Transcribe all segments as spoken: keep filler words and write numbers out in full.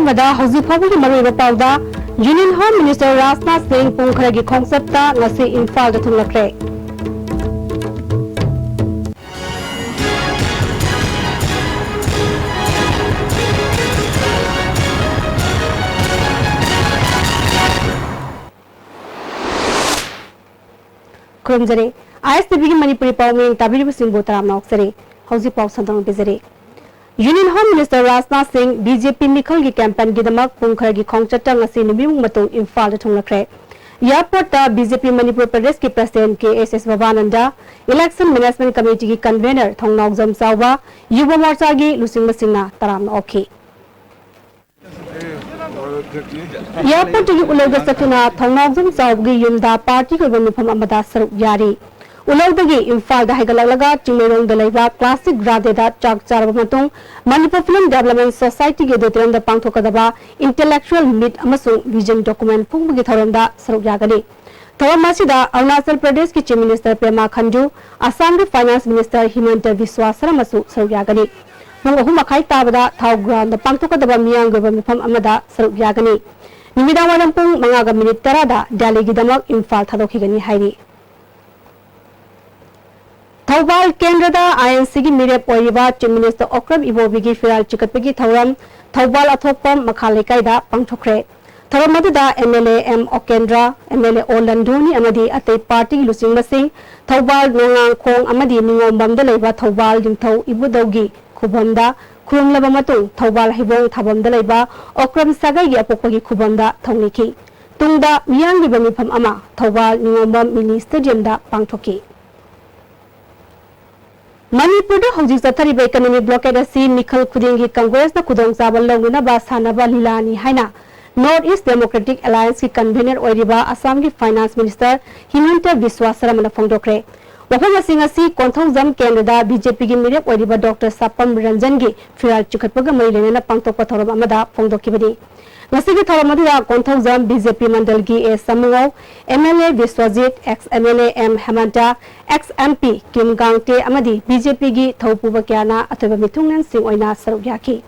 ꯑꯍꯥꯟꯕꯗ ꯍꯧꯖꯤꯛ ꯐꯥꯎꯕꯒꯤ ꯃꯔꯨꯑꯣꯏꯕ ꯄꯥꯎꯗ, Union Home Minister ꯔꯥꯖꯅꯥꯊ ꯁꯤꯡ ꯄꯨꯡ ꯈꯔꯒꯤ ꯈꯣꯡꯆꯠꯇ ꯉꯁꯤ ꯏꯝꯐꯥꯜꯗ ꯊꯨꯡꯂꯈ꯭ꯔꯦ꯫ ꯈꯨꯔꯨꯝꯖꯔꯤ꯫ ꯑꯥꯏ ꯑꯦꯁ ꯇꯤ ꯚꯤꯒꯤ ꯃꯅꯤꯄꯨꯔꯤ ꯄꯥꯎꯃꯤ ꯇꯥꯕꯤꯔꯤꯕꯁꯤꯡꯕꯨ ꯇꯔꯥꯝꯅ ꯑꯣꯛꯆꯔꯤ꯫ ꯍꯧꯖꯤꯛ ꯄꯥꯎ ꯁꯟꯗꯣꯛꯅ ꯄꯤꯖꯔꯤ꯫ Union Home Minister ꯔꯥꯖꯅꯥꯊ ꯁꯤꯡ ꯕꯤ ꯖꯦ ꯄꯤ ꯃꯤꯈꯜꯒꯤ ꯀꯦꯝꯄꯦꯟꯒꯤꯗꯃꯛ ꯄꯨꯡ ꯈꯔꯒꯤ ꯈꯣꯡꯆꯠꯇ ꯉꯁꯤ ꯅꯨꯃꯤꯠꯃꯨꯛ ꯃꯇꯨꯡ ꯏꯝꯐꯥꯜꯗ ꯊꯨꯡꯂꯈ꯭ꯔꯦ꯫ ꯑꯦꯌꯔꯄꯣꯔꯠꯇ ꯕꯤ ꯖꯦ ꯄꯤ ꯃꯅꯤꯄꯨꯔ ꯄ꯭ꯔꯗꯦꯁꯀꯤ ꯄ꯭ꯔꯁꯤꯗꯦꯟꯠ ꯀꯦ ꯑꯦꯁ ꯑꯦꯁ ꯕꯕꯥꯅꯟꯗ, Election Management Committeeꯒꯤ convener ꯊꯧꯅꯥꯎꯖꯝ ꯆꯥꯎꯕ, ꯌꯨꯕ ꯃꯣꯔꯆꯥꯒꯤ ꯂꯨꯆꯤꯡꯕꯁꯤꯡꯅ ꯇꯔꯥꯝꯅ ꯑꯣꯛꯈꯤ꯫ ꯑꯦꯌꯔꯄꯣꯔꯠꯇꯒꯤ ꯎꯂꯧꯗ ꯆꯠꯇꯨꯅ ꯊꯧꯅꯥꯎꯖꯝ ꯆꯥꯎꯕꯒꯤ ꯌꯨꯝꯗ ꯄꯥꯔꯇꯤꯒꯤ ꯑꯣꯏꯕ ꯃꯤꯐꯝ ꯑꯃꯗ ꯁꯔꯨꯛ ꯌꯥꯔꯤ꯫ ꯎꯂꯧꯗꯒꯤ ꯏꯝꯐꯥꯜꯗ ꯍꯥꯏꯒꯠꯂꯛꯂꯒ ꯆꯤꯡꯃꯩꯔꯣꯡꯗ ꯂꯩꯕ ꯀ꯭ꯂꯥꯁꯤꯛ ꯔꯥꯙꯦꯗ ꯆꯥꯛ ꯆꯥꯔꯕ ꯃꯇꯨꯡ ꯃꯅꯤꯄꯨꯔ ꯐꯤꯂꯝ ꯗꯦꯕꯂꯞꯃꯦꯟ ꯁꯣꯁꯥꯏꯇꯤꯒꯤ ꯑꯣꯗꯤꯇꯣꯔꯤꯌꯝꯗ ꯄꯥꯡꯊꯣꯛꯀꯗꯕ ꯏꯟꯇꯦꯂꯦꯛꯆꯨꯋꯦꯜ ꯃꯤꯠ ꯑꯃꯁꯨꯡ ꯚꯤꯖꯟ ꯗꯣꯀꯨꯃꯦꯟ ꯐꯣꯡꯕꯒꯤ ꯊꯧꯔꯝꯗ ꯁꯔꯨꯛ ꯌꯥꯒꯅꯤ꯫ ꯊꯧꯔꯝ ꯑꯁꯤꯗ ꯑꯔꯨꯅꯥꯆꯜ ꯄ꯭ꯔꯗꯦꯁꯀꯤ ꯆꯤꯐ ꯃꯤꯅꯤꯁꯇꯔ ꯄꯦꯃꯥ ꯈꯟꯗꯨ, ꯑꯁꯥꯝꯒꯤ ꯐꯥꯏꯅꯥꯟꯁ ꯃꯤꯅꯤꯁꯇꯔ ꯍꯤꯃꯟꯇ ꯕꯤꯁ꯭ꯋꯥ ꯁꯔꯃꯁꯨ ꯁꯔꯨꯛ ꯌꯥꯒꯅꯤ꯫ ꯄꯨꯡ ꯑꯍꯨꯝ ꯃꯈꯥꯏ ꯇꯥꯕꯗ ꯊꯥꯎ ꯒ꯭ꯔꯥꯎꯟꯗ ꯄꯥꯡꯊꯣꯛꯀꯗꯕ ꯃꯤꯌꯥꯝꯒꯤ ꯑꯣꯏꯕ ꯃꯤꯐꯝ ꯑꯃꯗ ꯁꯔꯨꯛ ꯌꯥꯒꯅꯤ꯫ ꯅꯨꯃꯤꯗꯥꯡꯋꯥꯏꯔꯝ ꯄꯨꯡ ꯃꯉꯥꯒ ꯃꯤꯅꯤꯠ ꯇꯔꯥꯗ ꯗꯦꯜꯂꯤꯒꯤꯗꯃꯛ ꯏꯝꯐꯥꯜ ꯊꯥꯗꯣꯛꯈꯤꯒꯅꯤ ꯍꯥꯏꯔꯤ꯫ ꯊꯧꯕꯥꯜ ꯀꯦꯟꯗ꯭ꯔꯗ ꯑꯥꯏ ꯑꯦꯟ ꯁꯤꯒꯤ ꯃꯤꯔꯦꯞ ꯑꯣꯏꯔꯤꯕ ꯆꯤꯐ ꯃꯤꯅꯤꯁꯇꯔ ꯑꯣꯀ꯭ꯔꯝ ꯏꯕꯣꯕꯤꯒꯤ ꯐꯤꯔꯥꯜ ꯆꯤꯈꯠꯄꯒꯤ ꯊꯧꯔꯝ ꯊꯧꯕꯥꯜ ꯑꯊꯣꯛꯄꯝ ꯃꯈꯥ ꯂꯩꯀꯥꯏꯗ ꯄꯥꯡꯊꯣꯛꯈ꯭ꯔꯦ꯫ ꯊꯧꯔꯝ ꯑꯗꯨꯗ M L A M Okendro, M L A O ꯂꯟꯗꯣꯅꯤ ꯑꯃꯗꯤ ꯑꯇꯩ ꯄꯥꯔꯇꯤꯒꯤ ꯂꯨꯆꯤꯡꯕꯁꯤꯡ, ꯊꯧꯕꯥꯜ ꯅꯣꯡꯉꯥꯡꯈꯣꯡ ꯑꯃꯗꯤ ꯅꯤꯉꯣꯝꯕꯝꯗ ꯂꯩꯕ ꯊꯧꯕꯥꯜ ꯅꯤꯡꯊꯧ ꯏꯕꯨꯙꯧꯒꯤ ꯈꯨꯕꯝꯗ ꯈꯨꯔꯨꯝꯂꯕ ꯃꯇꯨꯡ, ꯊꯧꯕꯥꯜ ꯍꯩꯕꯣꯡ ꯊꯥꯕꯝꯗ ꯂꯩꯕ ꯑꯣꯀ꯭ꯔꯝ ꯁꯥꯒꯩꯒꯤ ꯑꯄꯣꯛꯄꯒꯤ ꯈꯨꯕꯝꯗ ꯊꯧꯅꯤꯈꯤ꯫ ꯇꯨꯡꯗ ꯃꯤꯌꯥꯝꯒꯤ ꯑꯣꯏꯕ ꯃꯤꯐꯝ ꯑꯃ ꯊꯧꯕꯥꯜ ꯅꯤꯉꯣꯝꯕꯝ ꯃꯤꯅꯤ ꯁ꯭ꯇꯦꯗꯤꯌꯝꯗ ꯄꯥꯡꯊꯣꯛꯈꯤ꯫ ꯃꯅꯤꯄꯨꯔꯗ ꯍꯧꯖꯤꯛ ꯆꯠꯊꯔꯤꯕ ꯏꯀꯣꯅꯣꯃꯤꯛ ꯕ꯭ꯂꯣꯀꯦꯗ ꯑꯁꯤ ꯃꯤꯈꯜ ꯈꯨꯗꯤꯡꯒꯤ ꯀꯪꯒ꯭ꯔꯦꯁꯅ ꯈꯨꯗꯣꯡꯆꯥꯕ ꯂꯧꯅꯅꯕ ꯁꯥꯟꯅꯕ ꯂꯤꯂꯥꯅꯤ ꯍꯥꯏꯅ ꯅꯣꯔꯠ ꯏꯁ ꯗꯦꯃꯣꯀ꯭ꯔꯦꯇꯤꯛ ꯑꯦꯂꯥꯌꯟꯁꯀꯤ ꯀꯟꯚꯦꯅꯔ ꯑꯣꯏꯔꯤꯕ ꯑꯁꯥꯝꯒꯤ ꯐꯥꯏꯅꯥꯟꯁ ꯃꯤꯅꯤꯁꯇꯔ ꯍꯤꯃꯟꯇ ꯕꯤꯁ꯭ꯋꯥ ꯁꯔꯃꯅ ꯐꯣꯡꯗꯣꯛꯈ꯭ꯔꯦ꯫ ꯋꯥꯐꯝ ꯑꯁꯤ ꯉꯁꯤ ꯀꯣꯟꯊꯧꯖꯝ ꯀꯦꯟꯗ꯭ꯔꯗ ꯕꯤ ꯖꯦ ꯄꯤꯒꯤ ꯃꯤꯔꯦꯞ ꯑꯣꯏꯔꯤꯕ ꯗꯣꯛꯇꯔ ꯁꯥꯄꯝ ꯔꯟꯖꯟꯒꯤ ꯐꯤꯔꯥꯜ ꯆꯤꯈꯠꯄꯒ ꯃꯔꯤ ꯂꯩꯅꯅ ꯄꯥꯡꯊꯣꯛꯄ ꯊꯧꯔꯝ ꯑꯃꯗ ꯐꯣꯡꯗꯣꯛꯈꯤꯕꯅꯤ꯫ ꯉꯁꯤꯒꯤ ꯊꯧꯔꯝ ꯑꯗꯨꯗ ꯀꯣꯟꯊꯧꯖꯝ ꯕꯤ ꯖꯦ ꯄꯤ ꯃꯟꯗꯜꯒꯤ A Samungou, M L A Biswajit, ex M L A M Hemanta, ex M P Kim Gangte ꯑꯃꯗꯤ ꯕꯤ ꯖꯦ ꯄꯤꯒꯤ ꯊꯧꯄꯨꯕ ꯀꯌꯥꯅ ꯑꯇꯣꯞꯄ ꯃꯤꯊꯨꯡꯂꯦꯟꯁꯤꯡ ꯑꯣꯏꯅ ꯁꯔꯨꯛ ꯌꯥꯈꯤ꯫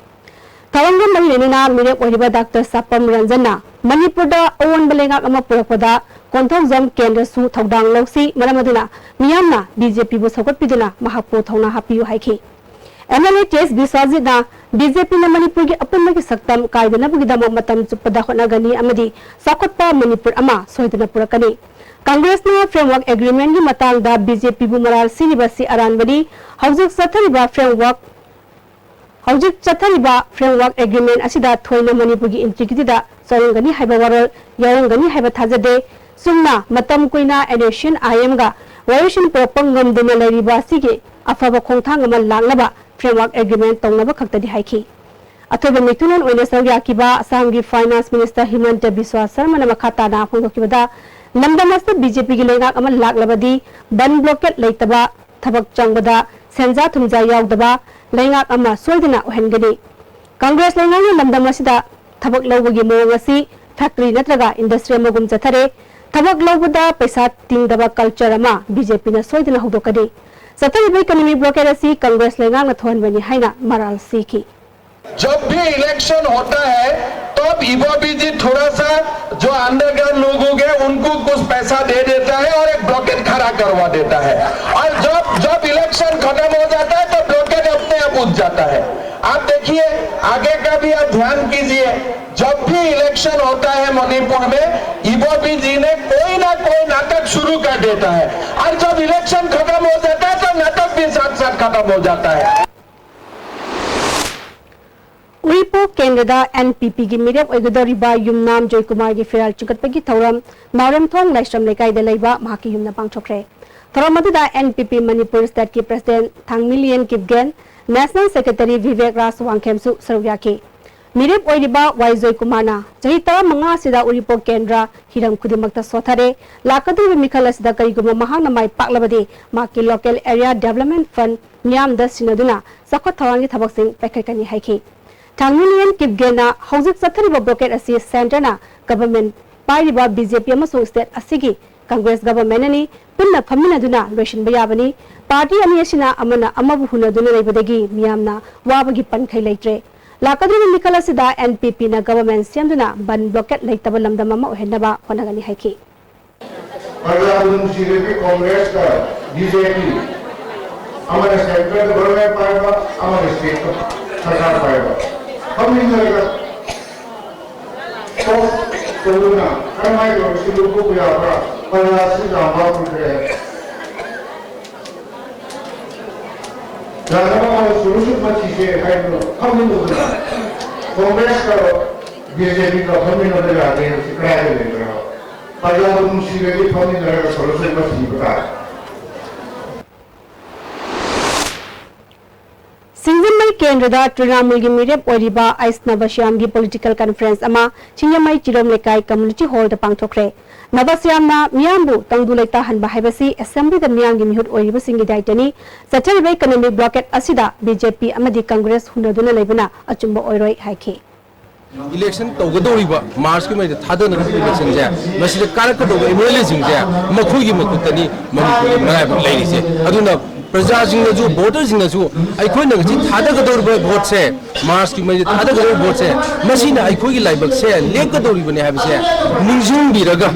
ꯊꯧꯔꯝꯒ ꯃꯔꯤ ꯂꯩꯅꯅ ꯃꯤꯔꯦꯞ ꯑꯣꯏꯔꯤꯕ ꯗꯥꯛꯇꯔ ꯁꯥꯄꯝ ꯔꯟꯖꯟꯅ ꯃꯅꯤꯄꯨꯔꯗ ꯑꯑꯣꯟꯕ ꯂꯩꯉꯥꯛ ꯑꯃ ꯄꯨꯔꯛꯄꯗ ꯀꯣꯟꯊꯧꯖꯝ ꯀꯦꯟꯗ꯭ꯔꯁꯨ ꯊꯧꯗꯥꯡ ꯂꯧꯁꯤ, ꯃꯔꯝ ꯑꯗꯨꯅ ꯃꯤꯌꯥꯝꯅ ꯕꯤꯖꯦꯄꯤꯕꯨ ꯁꯧꯒꯠꯄꯤꯗꯨꯅ ꯃꯍꯥꯛꯄꯨ ꯊꯧꯅꯥ ꯍꯥꯞꯄꯤꯌꯨ ꯍꯥꯏꯈꯤ꯫ ꯑꯦꯝ ꯑꯦꯜ ꯑꯦ ꯇꯦꯖ ꯕꯤꯁ꯭ꯋꯥꯖꯤꯠꯅ ꯕꯤꯖꯦꯄꯤꯅ ꯃꯅꯤꯄꯨꯔꯒꯤ ꯑꯄꯨꯟꯕꯒꯤ ꯁꯛꯇꯝ ꯀꯥꯏꯗꯅꯕꯒꯤꯗꯃꯛ ꯃꯇꯝ ꯆꯨꯞꯄꯗ ꯍꯣꯠꯅꯒꯅꯤ ꯑꯃꯗꯤ ꯆꯥꯎꯈꯠꯄ ꯃꯅꯤꯄꯨꯔ ꯑꯃ ꯁꯣꯏꯗꯅ ꯄꯨꯔꯛꯀꯅꯤ꯫ ꯀꯪꯒ꯭ꯔꯦꯁꯅ ꯐ꯭ꯔꯦꯝꯋꯥꯔꯛ ꯑꯦꯒ꯭ꯔꯤꯃꯦꯟꯒꯤ ꯃꯇꯥꯡꯗ ꯕꯤꯖꯦꯄꯤꯕꯨ ꯃꯔꯥꯜ ꯁꯤꯔꯤꯕꯁꯤ ꯑꯔꯥꯟꯕꯅꯤ꯫ ꯍꯧꯖꯤꯛ ꯆꯠꯊꯔꯤꯕ ꯐ꯭ꯔꯦꯝꯋꯥꯔꯛ ꯍꯧꯖꯤꯛ ꯆꯠꯊꯔꯤꯕ ꯐ꯭ꯔꯦꯝꯋꯥꯔꯛ ꯑꯦꯒ꯭ꯔꯤꯃꯦꯟ ꯑꯁꯤꯗ ꯊꯣꯏꯅ ꯃꯅꯤꯄꯨꯔꯒꯤ ꯏꯟꯇꯤꯒ꯭ꯔꯤꯇꯤꯗ ꯆꯪꯂꯝꯒꯅꯤ ꯍꯥꯏꯕ ꯋꯥꯔꯣꯜ ꯌꯥꯎꯔꯝꯒꯅꯤ ꯍꯥꯏꯕ ꯊꯥꯖꯗꯦ꯫ ꯆꯨꯝꯅ ꯃꯇꯝ ꯀꯨꯏꯅ ꯑꯦꯟ ꯑꯦꯁ ꯁꯤ ꯑꯦꯟ ꯑꯥꯏ ꯑꯦꯝꯒ ꯋꯥꯔꯤꯁꯤꯟ ꯄꯨꯔꯛꯄ ꯉꯝꯗꯨꯅ ꯂꯩꯔꯤꯕ ꯑꯁꯤꯒꯤ ꯑꯐꯕ ꯈꯣꯡꯊꯥꯡ ꯑꯃ ꯂꯥꯛꯅꯕ ꯐ꯭ꯔꯦꯝꯋꯥꯔꯛ ꯑꯦꯒ꯭ꯔꯤꯃꯦꯟ ꯇꯧꯅꯕ ꯈꯛꯇꯗꯤ ꯍꯥꯏꯈꯤ꯫ ꯑꯊꯣꯏꯕ ꯃꯤꯊꯨꯂꯦꯟ ꯑꯣꯏꯅ ꯁꯔꯨꯛ ꯌꯥꯈꯤꯕ ꯑꯁꯥꯝꯒꯤ ꯐꯥꯏꯅꯥꯟꯁ ꯃꯤꯅꯤꯁꯇꯔ ꯍꯤꯃꯟꯇ ꯕꯤꯁ꯭ꯋꯥ ꯁꯔꯃꯅ ꯃꯈꯥ ꯇꯥꯅ ꯐꯣꯡꯗꯣꯛꯈꯤꯕꯗ, ꯂꯝꯗꯝ ꯑꯁꯤꯗ ꯕꯤꯖꯦꯄꯤꯒꯤ ꯂꯩꯉꯥꯛ ꯑꯃ ꯂꯥꯛꯂꯕꯗꯤ ꯕꯟ ꯕ꯭ꯂꯣꯀꯦꯠ ꯂꯩꯇꯕ, ꯊꯕꯛ ꯆꯪꯕꯗ ꯁꯦꯟꯖꯥ ꯊꯨꯝꯖꯥ ꯌꯥꯎꯗꯕ ꯂꯩꯉꯥꯛ ꯑꯃ ꯁꯣꯏꯗꯅ ꯑꯣꯏꯍꯟꯒꯅꯤ꯫ ꯀꯪꯒ꯭ꯔꯦꯁ ꯂꯩꯉꯥꯛꯅ ꯂꯝꯗꯝ ꯑꯁꯤꯗ ꯊꯕꯛ ꯂꯧꯕꯒꯤ ꯃꯑꯣꯡ ꯑꯁꯤ ꯐꯦꯛꯇꯔꯤ ꯅꯠꯇ꯭ꯔꯒ ꯏꯟꯗꯁꯇ꯭ꯔꯤ ꯑꯃꯒꯨꯝ ꯆꯠꯊꯔꯦ꯫ ꯊꯕꯛ ꯂꯧꯕꯗ ꯄꯩꯁꯥ ꯇꯤꯡꯗꯕ ꯀꯜꯆꯔ ꯑꯃ ꯕꯤꯖꯦꯄꯤꯅ ꯁꯣꯏꯗꯅ ꯍꯧꯗꯣꯛꯀꯅꯤ꯫ ꯆꯠꯊꯔꯤꯕ ꯏꯀꯣꯅꯣꯃꯤ ꯕ꯭ꯂꯣꯀꯦꯠ ꯑꯁꯤ ꯀꯪꯒ꯭ꯔꯦꯁ ꯂꯩꯉꯥꯛꯅ ꯊꯣꯛꯍꯟꯕꯅꯤ ꯍꯥꯏꯅ ꯃꯔꯥꯜ ꯁꯤꯈꯤ꯫ जब भी इलेक्शन होता है, तो अब इबोबी जी थोड़ा सा जो अंडरग्राउंड लोग हो गए, उनको कुछ पैसा दे देता है और एक ब्लॉकेट खड़ा करवा देता है। और जब जब इलेक्शन खत्म हो जाता है, तो ब्लॉकेट अपने आप बुझ जाता है। आप देखिए, आगे का भी आप ध्यान कीजिए। जब भी इलेक्शन होता है मणिपुर में, इबोबी जी ने कोई ना कोई नाटक शुरू कर देता है, और जब इलेक्शन खत्म हो जाता है, तो नाटक भी साथ साथ खत्म हो जाता है। ꯎꯔꯤꯄꯣꯛ ꯀꯦꯟꯗ꯭ꯔꯗ ꯑꯦꯟ ꯄꯤ ꯄꯤꯒꯤ ꯃꯤꯔꯦꯞ ꯑꯣꯏꯒꯗꯧꯔꯤꯕ ꯌꯨꯝꯅꯥꯝ ꯖꯣꯏꯀꯨꯃꯥꯔꯒꯤ ꯐꯤꯔꯥꯜ ꯆꯤꯡꯈꯠꯄꯒꯤ ꯊꯧꯔꯝ ꯅꯥꯎꯔꯦꯝꯊꯣꯡ ꯂꯥꯏꯁ꯭ꯔꯝ ꯂꯩꯀꯥꯏꯗ ꯂꯩꯕ ꯃꯍꯥꯛꯀꯤ ꯌꯨꯝꯗ ꯄꯥꯡꯊꯣꯛꯈ꯭ꯔꯦ꯫ ꯊꯧꯔꯝ ꯑꯗꯨꯗ ꯑꯦꯟ ꯄꯤ ꯄꯤ ꯃꯅꯤꯄꯨꯔ ꯁ꯭ꯇꯦꯠꯀꯤ president ꯊꯥꯡꯃꯤꯂꯤꯌꯟ Kipgen, national secretary Vivek ꯔꯥꯖ ꯋꯥꯡꯈꯦꯝꯁꯨ ꯁꯔꯨꯛ ꯌꯥꯈꯤ꯫ ꯃꯤꯔꯦꯞ ꯑꯣꯏꯔꯤꯕ ꯋꯥꯏ ꯖꯣꯏꯀꯨꯃꯥꯔꯅ ꯆꯍꯤ ꯇꯔꯥꯃꯉꯥ ꯑꯁꯤꯗ ꯎꯔꯤꯄꯣꯛ ꯀꯦꯟꯗ꯭ꯔ ꯍꯤꯔꯝ ꯈꯨꯗꯤꯡꯃꯛꯇ ꯁꯣꯊꯔꯦ꯫ ꯂꯥꯛꯀꯗꯧꯔꯤꯕ ꯃꯤꯈꯜ ꯑꯁꯤꯗ ꯀꯔꯤꯒꯨꯝꯕ ꯃꯍꯥꯛꯅ ꯃꯥꯏ ꯄꯥꯛꯂꯕꯗꯤ ꯃꯍꯥꯛꯀꯤ ꯂꯣꯀꯦꯜ ꯑꯦꯔꯤꯌꯥ ꯗꯦꯕꯂꯞꯃꯦꯟꯠ ꯐꯟꯗ ꯃꯤꯌꯥꯝꯗ ꯁꯤꯟꯅꯗꯨꯅ ꯆꯥꯎꯈꯠ ꯊꯧꯔꯥꯡꯒꯤ ꯊꯕꯛꯁꯤꯡ ꯄꯥꯏꯈꯠꯀꯅꯤ ꯍꯥꯏꯈꯤ꯫ ꯊꯥꯡꯃꯤꯂꯤꯌꯟ ꯀꯤꯞꯒꯦꯟꯅ ꯍꯧꯖꯤꯛ ꯆꯠꯊꯔꯤꯕ ꯕ꯭ꯂꯣꯀꯦꯠ ꯑꯁꯤ ꯁꯦꯟꯇꯔꯅ ꯒꯚꯔꯟꯃꯦꯟꯠ ꯄꯥꯏꯔꯤꯕ ꯕꯤ ꯖꯦ ꯄꯤ ꯑꯃꯁꯨꯡ ꯁ꯭ꯇꯦꯠ ꯑꯁꯤꯒꯤ ꯀꯪꯒ꯭ꯔꯦꯁ ꯒꯚꯔꯟꯃꯦꯟꯠꯅꯅꯤ꯫ ꯄꯨꯟꯅ ꯐꯝꯃꯤꯟꯅꯗꯨꯅ ꯂꯣꯏꯁꯤꯟꯕ ꯌꯥꯕꯅꯤ꯫ ꯄꯥꯔꯇꯤ ꯑꯅꯤ ꯑꯁꯤꯅ ꯑꯃꯅ ꯑꯃꯕꯨ ꯍꯨꯟꯅꯗꯨꯅ ꯂꯩꯕꯗꯒꯤ ꯃꯤꯌꯥꯝꯅ ꯋꯥꯕꯒꯤ ꯄꯟꯈꯩ ꯂꯩꯇ꯭ꯔꯦ꯫ ꯂꯥꯛꯀꯗꯧꯔꯤꯕ ꯃꯤꯈꯜ ꯑꯁꯤꯗ ꯑꯦꯟ ꯄꯤ ꯄꯤꯅ ꯒꯚꯔꯟꯃꯦꯟꯠ ꯁꯦꯝꯗꯨꯅ ꯕꯟꯗ ꯕ꯭ꯂꯣꯀꯦꯗ ꯂꯩꯇꯕ ꯂꯝꯗꯝ ꯑꯃ ꯑꯣꯏꯍꯟꯅꯕ ꯍꯣꯠꯅꯒꯅꯤ ꯍꯥꯏꯈꯤ꯫ ꯄ꯭ꯔꯖꯥꯕꯨ ꯅꯨꯡꯁꯤꯔꯗꯤ ꯀꯣꯡꯒ꯭ꯔꯦꯁꯀ ꯕꯤ ꯖꯦ ꯄꯤ, ꯑꯃꯅ ꯁꯦꯟꯇꯔꯗ ꯒꯣꯚꯔꯟꯃꯦꯟꯠ ꯄꯥꯏꯕ, ꯑꯃꯅ ꯁ꯭ꯇꯦꯠꯇ ꯁꯔꯀꯥꯔ ꯄꯥꯏꯕ, ꯐꯝꯃꯤꯟꯅꯔꯒ ꯇꯣꯛ ꯇꯧꯗꯨꯅ ꯀꯔꯝꯍꯥꯏꯅ ꯇꯧꯔꯒ ꯁꯤ ꯂꯧꯊꯣꯛꯄ ꯌꯥꯕ꯭ꯔꯥ? ꯄ꯭ꯔꯖꯥꯁꯤ ꯌꯥꯝ ꯋꯥꯈ꯭ꯔꯦ꯫ ꯌꯥꯅꯕ ꯑꯃ ꯁꯣꯂꯨꯁꯟ ꯑꯃ ꯊꯤꯁꯦ ꯍꯥꯏꯗꯨꯅ ꯐꯝꯃꯤꯟꯅꯗꯅ ꯀꯣꯡꯒ꯭ꯔꯦꯁꯀ ꯕꯤ ꯖꯦ ꯄꯤꯒ ꯐꯝꯃꯤꯟꯅꯕ ꯌꯥꯗꯦ ꯍꯥꯏꯕꯁꯤ ꯀꯗꯥꯏꯗ ꯂꯩꯕ꯭ꯔꯥ? ꯄ꯭ꯔꯖꯥꯕꯨ ꯅꯨꯡꯁꯤꯔꯗꯤ ꯐꯝꯃꯤꯟꯅꯔꯒ ꯁꯣꯂꯨꯁꯟ ꯑꯃ ꯊꯤꯕ ꯇꯥꯔꯦ꯫ ꯁꯤꯡꯖꯃꯩ ꯀꯦꯟꯗ꯭ꯔꯗ ꯇ꯭ꯔꯤꯅꯥꯃꯨꯜꯒꯤ ꯃꯤꯔꯦꯞ ꯑꯣꯏꯔꯤꯕ ꯑꯩꯁ ꯅꯕꯁ꯭ꯌꯥꯝꯒꯤ ꯄꯣꯂꯤꯇꯤꯀꯦꯜ ꯀꯟꯐꯔꯦꯟꯁ ꯑꯃ ꯁꯤꯡꯖꯃꯩ ꯆꯤꯔꯣꯝ ꯂꯩꯀꯥꯏ ꯀꯝꯃ꯭ꯌꯨꯅꯤꯇꯤ ꯍꯣꯜꯗ ꯄꯥꯡꯊꯣꯛꯈ꯭ꯔꯦ꯫ ꯅꯕꯁ꯭ꯌꯥꯝꯅ ꯃꯤꯌꯥꯝꯕꯨ ꯇꯪꯗꯨ ꯂꯩꯇꯥꯍꯟꯕ ꯍꯥꯏꯕꯁꯤ ꯑꯦꯁꯦꯝꯕ꯭ꯂꯤꯗ ꯃꯤꯌꯥꯝꯒꯤ ꯃꯤꯍꯨꯠ ꯑꯣꯏꯔꯤꯕꯁꯤꯡꯒꯤ ꯗꯥꯏꯇꯅꯤ꯫ ꯆꯠꯊꯔꯤꯕ ꯏꯀꯣꯅꯣꯃꯤꯛ ꯕ꯭ꯂꯣꯀꯦꯗ ꯑꯁꯤꯗ ꯕꯤ ꯖꯦ ꯄꯤ ꯑꯃꯗꯤ ꯀꯪꯒ꯭ꯔꯦꯁ ꯍꯨꯟꯅꯗꯨꯅ ꯂꯩꯕꯅ ꯑꯆꯨꯝꯕ ꯑꯣꯏꯔꯣꯏ ꯍꯥꯏꯈꯤ꯫ ꯏꯂꯦꯛꯁꯟ ꯇꯧꯒꯗꯧꯔꯤꯕ ꯃꯥꯔꯆꯀꯤ ꯃꯔꯤꯗ ꯊꯥꯗꯅꯔꯤꯕ ꯏꯂꯦꯛꯁꯟꯁꯦ, ꯃꯁꯤꯗ ꯀꯥꯔꯛꯀꯗꯧꯕ ꯑꯦꯝ ꯑꯦꯜ ꯑꯦꯁꯤꯡꯁꯦ ꯃꯈꯣꯏꯒꯤ ꯃꯈꯨꯠꯇꯅꯤ ꯃꯅꯤꯄꯨꯔꯒꯤ ꯃꯔꯥꯏꯕꯛ ꯂꯩꯔꯤꯁꯦ꯫ ꯑꯗꯨꯅ ꯄ꯭ꯔꯖꯥꯁꯤꯡꯅꯁꯨ, ꯚꯣꯇꯔꯁꯤꯡꯅꯁꯨ ꯑꯩꯈꯣꯏꯅ ꯉꯁꯤ ꯊꯥꯗꯒꯗꯧꯔꯤꯕ ꯚꯣꯠꯁꯦ, ꯃꯥꯔꯆꯀꯤ ꯃꯔꯤꯗ ꯊꯥꯗꯒꯗꯧꯔꯤꯕ ꯚꯣꯠꯁꯦ, ꯃꯁꯤꯅ ꯑꯩꯈꯣꯏꯒꯤ ꯂꯥꯏꯕꯛꯁꯦ ꯂꯦꯞꯀꯗꯧꯔꯤꯕꯅꯤ ꯍꯥꯏꯕꯁꯦ ꯅꯤꯡꯁꯤꯡꯕꯤꯔꯒ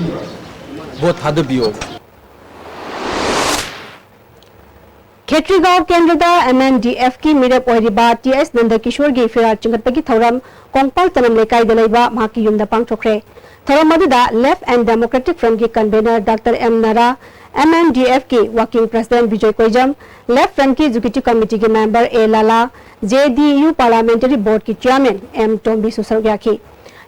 ꯚꯣꯠ ꯊꯥꯗꯕꯤꯌꯣ꯫ ꯈꯦꯇ꯭ꯔꯤꯒꯥꯎ ꯀꯦꯟꯗ꯭ꯔꯗ ꯑꯦꯝ ꯑꯦꯟ ꯗꯤ ꯑꯦꯐꯀꯤ ꯃꯤꯔꯦꯞ ꯑꯣꯏꯔꯤꯕ ꯇꯤ ꯑꯩꯆ ꯅꯟꯗꯀꯤꯁꯣꯔꯒꯤ ꯐꯤꯔꯥꯜ ꯆꯤꯡꯈꯠꯄꯒꯤ ꯊꯧꯔꯝ ꯀꯣꯡꯄꯥꯜ ꯆꯅꯝ ꯂꯩꯀꯥꯏꯗ ꯂꯩꯕ ꯃꯍꯥꯛꯀꯤ ꯌꯨꯝꯗ ꯄꯥꯡꯊꯣꯛꯈ꯭ꯔꯦ꯫ ꯊꯧꯔꯝ ꯑꯗꯨꯗ ꯂꯦꯐ ꯑꯦꯟ ꯗꯦꯃꯣꯀ꯭ꯔꯦꯇꯤꯛ ꯐ꯭ꯔꯟꯠꯀꯤ convener doctor M Nara, M N D ꯑꯦꯐꯀꯤ working president Bijoy Koijam, left ꯐ꯭ꯔꯟꯠꯀꯤ ꯑꯦꯛꯖꯤꯀ꯭ꯌꯨꯇꯤꯚ ꯀꯃꯤꯇꯤꯒꯤ member A Lala, J D U parliamentary ꯕꯣꯔꯗꯀꯤ ꯆꯦꯌꯔꯃꯦꯟ ꯑꯦꯝ ꯇꯣꯝꯕꯤꯁꯨ ꯁꯔꯨꯛ ꯌꯥꯈꯤ꯫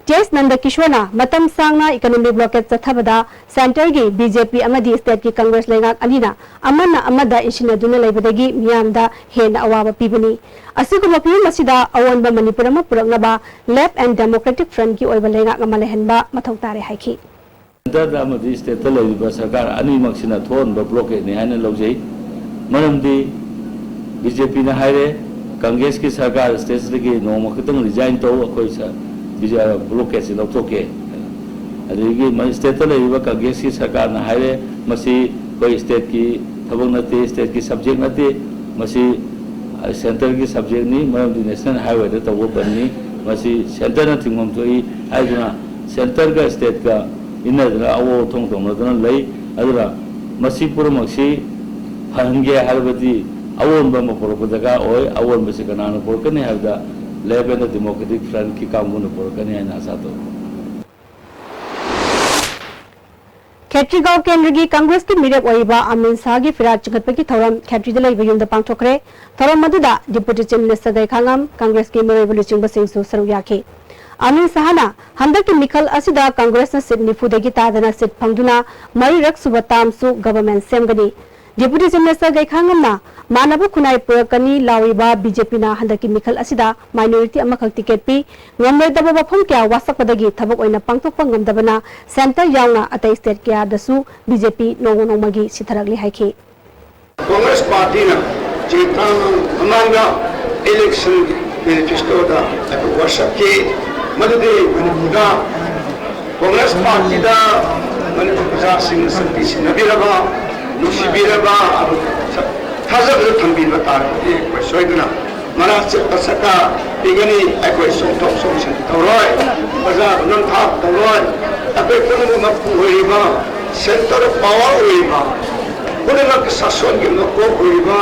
ꯇꯤ ꯑꯩꯆ ꯅꯟꯗꯀꯤꯁꯣꯔꯅ ꯃꯇꯝ ꯁꯥꯡꯅ ꯏꯀꯣꯅꯣꯃꯤꯛ ꯕ꯭ꯂꯣꯀꯦꯗ ꯆꯠꯊꯕꯗ ꯁꯦꯟꯇꯔꯒꯤ ꯕꯤ ꯖꯦ ꯄꯤ ꯑꯃꯗꯤ ꯁ꯭ꯇꯦꯠꯀꯤ ꯀꯪꯒ꯭ꯔꯦꯁ ꯂꯩꯉꯥꯛ ꯑꯅꯤꯅ ꯑꯃꯅ ꯑꯃꯗ ꯏꯟꯁꯤꯟꯅꯗꯨꯅ ꯂꯩꯕꯗꯒꯤ ꯃꯤꯌꯥꯝꯗ ꯍꯦꯟꯅ ꯑꯋꯥꯕ ꯄꯤꯕꯅꯤ꯫ ꯑꯁꯤꯒꯨꯝꯕ ꯐꯤꯚꯝ ꯑꯁꯤꯗ ꯑꯑꯣꯟꯕ ꯃꯅꯤꯄꯨꯔ ꯑꯃ ꯄꯨꯔꯛꯅꯕ ꯂꯦꯐ ꯑꯦꯟ ꯗꯦꯃꯣꯀ꯭ꯔꯦꯇꯤꯛ ꯐ꯭ꯔꯟꯠꯀꯤ ꯑꯣꯏꯕ ꯂꯩꯉꯥꯛ ꯑꯃ ꯂꯩꯍꯟꯕ ꯃꯊꯧ ꯇꯥꯔꯦ ꯍꯥꯏꯈꯤ꯫ ꯁꯦꯟꯇꯔꯗ ꯑꯃꯗꯤ ꯁ꯭ꯇꯦꯠꯇ ꯂꯩꯔꯤꯕ ꯁꯔꯀꯥꯔ ꯑꯅꯤꯃꯛꯁꯤꯅ ꯊꯣꯛꯍꯟꯕ ꯕ꯭ꯂꯣꯀꯦꯗꯅꯤ ꯍꯥꯏꯅ ꯂꯧꯖꯩ꯫ ꯃꯔꯝꯗꯤ ꯕꯤ ꯖꯦ ꯄꯤꯅ ꯍꯥꯏꯔꯦ, ꯀꯪꯒ꯭ꯔꯦꯁꯀꯤ ꯁꯔꯀꯥꯔ ꯁ꯭ꯇꯦꯠꯁꯤꯗꯒꯤ ꯅꯣꯡꯃ ꯈꯛꯇꯪ ꯔꯤꯖꯥꯏꯟ ꯇꯧ, ꯑꯩꯈꯣꯏ ꯁ-, ꯕꯤ ꯖꯦ-, ꯕ꯭ꯂꯣꯀꯦꯗꯁꯤ ꯂꯧꯊꯣꯛꯀꯦ꯫ ꯑꯗꯒꯤ ꯃ-, ꯁ꯭ꯇꯦꯠꯇ ꯂꯩꯔꯤꯕ ꯀꯪꯒ꯭ꯔꯦꯁꯀꯤ ꯁꯔꯀꯥꯔꯅ ꯍꯥꯏꯔꯦ, ꯃꯁꯤ ꯑꯩꯈꯣꯏ ꯁ꯭ꯇꯦꯠꯀꯤ ꯊꯕꯛ ꯅꯠꯇꯦ, ꯁ꯭ꯇꯦꯠꯀꯤ ꯁꯕꯖꯦꯛ ꯅꯠꯇꯦ, ꯃꯁꯤ ꯁꯦꯟꯇꯔꯒꯤ ꯁꯕꯖꯦꯛꯅꯤ, ꯃꯔꯝꯗꯤ ꯅꯦꯁꯅꯦꯜ ꯍꯥꯏꯋꯦꯗ ꯇꯧꯕ ꯕꯟꯅꯤ꯫ ꯃꯁꯤ ꯁꯦꯟꯇꯔꯅ ꯊꯤꯡꯐꯝ ꯊꯣꯛꯏ ꯍꯥꯏꯗꯨꯅ ꯁꯦꯟꯇꯔꯒ ꯁ꯭ꯇꯦꯠꯀ ꯏꯟꯅꯗꯅ ꯑꯋꯣ ꯑꯊꯣꯡ ꯇꯧꯅꯗꯨꯅ ꯂꯩ꯫ ꯑꯗꯨꯅ ꯃꯁꯤ ꯄꯨꯝꯅꯃꯛꯁꯤ ꯐꯍꯟꯒꯦ ꯍꯥꯏꯔꯕꯗꯤ ꯑꯑꯣꯟꯕ ꯑꯃ ꯄꯨꯔꯛꯄ ꯗꯔꯀꯥꯔ ꯑꯣꯏ꯫ ꯑꯑꯣꯟꯕꯁꯤ ꯀꯅꯥꯅ ꯄꯨꯔꯛꯀꯅꯤ ꯍꯥꯏꯕꯗ Left and Democratic Frontꯀꯤ ꯀꯥꯡꯕꯨꯅ ꯄꯨꯔꯛꯀꯅꯤ ꯍꯥꯏꯅ ꯑꯁꯥ ꯇꯧꯏ꯫ ꯈꯦꯇ꯭ꯔꯤꯒꯥꯎ ꯀꯦꯟꯗ꯭ꯔꯒꯤ ꯀꯪꯒ꯭ꯔꯦꯁꯀꯤ ꯃꯤꯔꯦꯞ ꯑꯣꯏꯔꯤꯕ ꯑꯃꯤꯟ ꯁꯍꯥꯒꯤ ꯐꯤꯔꯥꯠ ꯆꯤꯡꯈꯠꯄꯒꯤ ꯊꯧꯔꯝ ꯈꯦꯇ꯭ꯔꯤꯗ ꯂꯩꯕ ꯌꯨꯝꯗ ꯄꯥꯡꯊꯣꯛꯈ꯭ꯔꯦ꯫ ꯊꯧꯔꯝ ꯑꯗꯨꯗ Deputy Chief Minister ꯒꯩꯈꯥꯉꯝ, ꯀꯪꯒ꯭ꯔꯦꯁꯀꯤ ꯃꯔꯨꯑꯣꯏꯕ ꯂꯨꯆꯤꯡꯕꯁꯤꯡꯁꯨ ꯁꯔꯨꯛ ꯌꯥꯈꯤ꯫ ꯑꯃꯤꯟ ꯁꯍꯥꯅ ꯍꯟꯗꯛꯀꯤ ꯃꯤꯈꯜ ꯑꯁꯤꯗ ꯀꯪꯒ꯭ꯔꯦꯁꯅ ꯁꯤꯠ ꯅꯤꯐꯨꯗꯒꯤ ꯇꯥꯗꯅ ꯁꯤꯠ ꯐꯪꯗꯨꯅ ꯃꯔꯤꯔꯛ ꯁꯨꯕ ꯇꯥꯝꯁꯨ ꯒꯚꯔꯟꯃꯦꯟꯠ ꯁꯦꯝꯒꯅꯤ꯫ Deputy Chief Minister ꯒꯩꯈꯥꯉꯝꯅ ꯃꯥꯟꯅꯕ ꯈꯨꯟꯅꯥꯏ ꯄꯨꯔꯛꯀꯅꯤ ꯂꯥꯎꯔꯤꯕ BJPꯅ ꯍꯟꯗꯛꯀꯤ ꯃꯤꯈꯜ ꯑꯁꯤꯗ minority ꯑꯃꯈꯛ ꯇꯤꯀꯦꯠ ꯄꯤ꯫ ꯉꯝꯂꯣꯏꯗꯕ ꯋꯥꯐꯝ ꯀꯌꯥ ꯋꯥꯁꯛꯄꯗꯒꯤ ꯊꯕꯛ ꯑꯣꯏꯅ ꯄꯥꯡꯊꯣꯛꯄ ꯉꯝꯗꯕꯅ ꯁꯦꯟꯇꯔ ꯌꯥꯎꯅ ꯑꯇꯩ ꯁ꯭ꯇꯦꯠ ꯀꯌꯥꯗꯁꯨ BJP ꯅꯣꯡꯃ ꯅꯣꯡꯃꯒꯤ ꯁꯤꯊꯔꯛꯂꯤ ꯍꯥꯏꯈꯤ꯫ ꯀꯪꯒ꯭ꯔꯦꯁ ꯄꯥꯔꯇꯤꯅ ꯆꯍꯤ ꯇꯔꯥ ꯃꯃꯥꯡꯗ ꯏꯂꯦꯛꯁꯟ ꯃꯦꯅꯤꯐꯦꯁꯇꯣꯗ ꯍꯥꯏꯕ ꯋꯥꯁꯛꯈꯤ꯫ ꯃꯗꯨꯗꯤ ꯃꯅꯤꯄꯨꯔꯗ ꯀꯪꯒ꯭ꯔꯦꯁ ꯄꯥꯔꯇꯤꯗ ꯃꯅꯤꯄꯨꯔ ꯄ꯭ꯔꯖꯥꯁꯤꯡꯅ ꯁꯛꯇꯤ ꯁꯤꯟꯅꯕꯤꯔꯕ, ꯅꯨꯡꯁꯤꯕꯤꯔꯕ, ꯊꯥꯖꯕꯗ ꯊꯝꯕꯤꯕ ꯇꯥꯔꯒꯗꯤ ꯑꯩꯈꯣꯏ ꯁꯣꯏꯗꯅ ꯃꯅꯥ ꯆꯠꯄ ꯁꯛꯇ ꯄꯤꯒꯅꯤ꯫ ꯑꯩꯈꯣꯏ ꯆꯣꯡꯊꯣꯛ ꯆꯣꯡꯁꯤꯟ ꯇꯧꯔꯣꯏ, ꯄ꯭ꯔꯖꯥꯕꯨ ꯅꯝꯊꯥꯛ ꯇꯧꯔꯣꯏ꯫ ꯑꯩꯈꯣꯏ ꯄꯨꯝꯅꯃꯛ ꯃꯄꯨ ꯑꯣꯏꯔꯤꯕ, ꯁꯦꯟꯇꯔ ꯄꯥꯋꯔ ꯑꯣꯏꯔꯤꯕ, ꯄꯨꯝꯅꯃꯛꯀꯤ ꯁꯥꯁꯣꯟꯒꯤ ꯃꯀꯣꯛ ꯑꯣꯏꯔꯤꯕ